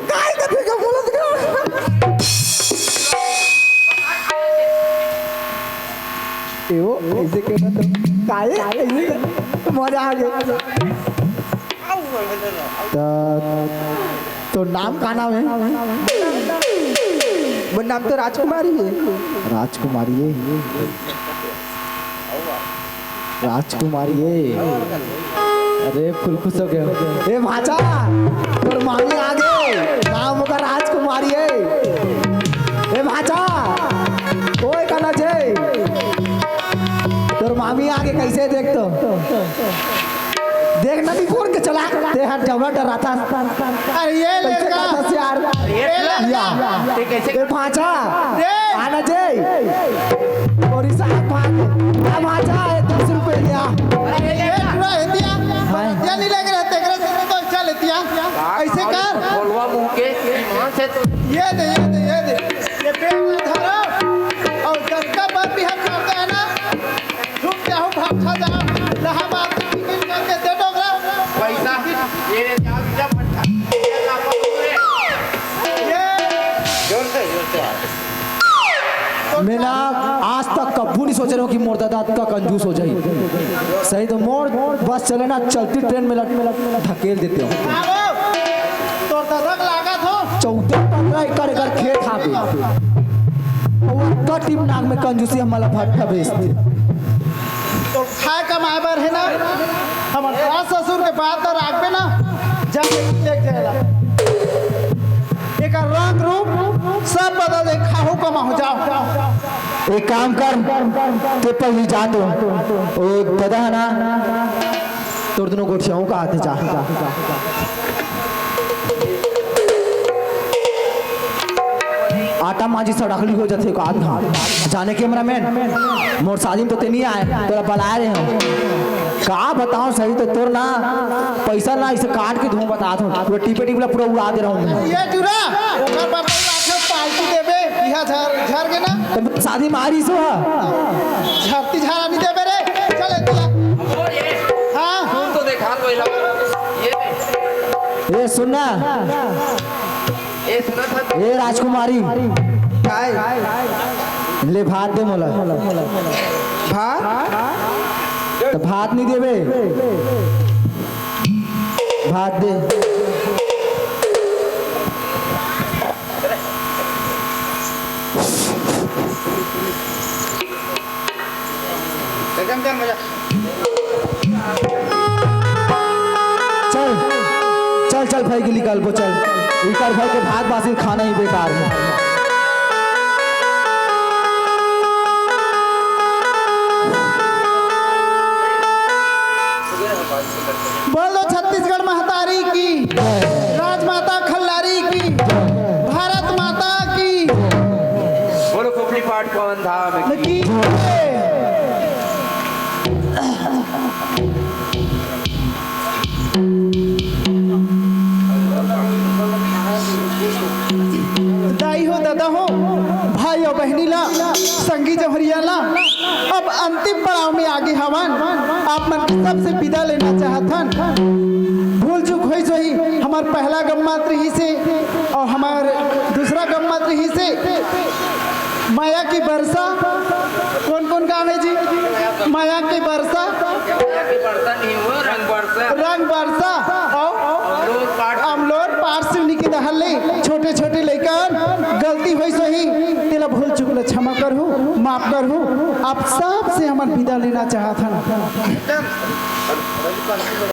काय कथे का बोलत का? ए वो, ऐसे कहना तो काय? ऐसे मजा आ गया। तो, तो नाम का नाम है? वो नाम तो राजकुमारी है। राजकुमारी है। राजकुमारी ए। अरे फुल खुश हो गया। ए भांचा, तोर मामी आ गे। नाम ओकर राजकुमारी ए। ए भांचा, ओए कना जे, तोर मामी आ गे, कैसे देख तो। देख ना भी फोन के चला, ते हर जबड़ा डराता। अरे ये कैसे लड़का। करता यार? ये लड़का। या। ते कैसे ए भांचा, ए। आना जे। और इस आग भाग। अब आ जा, ए, दस रुपए लिया। अरे, ये पूरा है दिया। हाँ। या नहीं लग रहा, तेरे से तो चल दिया। ऐसे कर। बोलवा मुंह के, ईमान से तो। ये दे, ये दे, ये दे। ये पेड़ में धरो। और जब का बात भी हम करते हैं ना, रुक जाओ, भाग खा जाओ। इलाहाबाद की टिकट करके दे दो ना। पैसा, ये ले जाओ, जब फटा। ये। जोर से, जोर से। मैं ना आज तक कभू नहीं सोचे रहों कि मोर दादा अतका कंजूस हो जाही। सही तो मोर बस चले ना, चलती ट्रेन में लट-, ढकेल देते हो। तोर दादा के लागत हो। चौदह पंद्रह एकड़, एकड़ खेत हावे। वो अतका टिप नाक में कंजूसी हमला भट्टा बेचते। तो खाए कमाए बर है ना, हमर सास ससुर के बात तो राखबे ना, जाके देख जाएला। एकर रंग रूप सब बदल दे, खाहू कमाहू, जाओ। एक काम कर, ते पहिली जा तो। ओ ददा है ना, तोर दुनो गोठियाहूं का आते जा। आटा मांजी सड़कली हो जाथे का आदमी। जाने कैमरामैन, मोर शादी में तो ते नहीं आए, तोला बलाए रहे हंव। का बतावंव सही तो तोर ना पैसा ना इसे काट के धुआं बतात हंव। पूरा टीपे टीपला पूरा उड़ा दे रहा हूँ मैं। ये टूरा, ओकर बर तो लाखे पार्टी देबे, इहा झर, झर के ना। तो शादी मारी सो हा। झरती झारा नहीं देबे रे, चल ए तोला। हाँ। सुन तो देखा लो, ये ले। ए सुन ना। ए सुना था। ए राजकुमारी। काय? ले भात दे मोला। भात? तो भात नहीं देबे। भात दे। चल, चल, चल, भाई के निकाल बो, चल। इकर भाई के भात बासी खाना ही बेकार है। बोलो छत्तीसगढ़ महतारी की, राजमाता खल्लारी की, भारत माता की। बोलो खोपड़ी पाठ पवन धाम की। दाई हो, दादा हो, भाई और बहनी ला, संगी जौहरिया ला, अब अंतिम पड़ाव में आगे हवन। आप मन के सबसे विदा लेना चाहत हन। भूल चूक होइस होही, हमार पहला गम मात्र ही से और हमार दूसरा गम मात्र ही से। माया की बरसा, कौन कौन गाँव है जी? माया की बरसा, माया की बरसा नहीं हो, रंग बरसा। रंग बरसा, और अमलोर पाठ। अमलोर पाठ सिवनी के दहर ले, छोटे छोटे लइकन, गलती होइस होही, तेला भूल चूक ला क्षमा करहू, माफ करहू। आप सबसे हमन विदा लेना चाहत हन।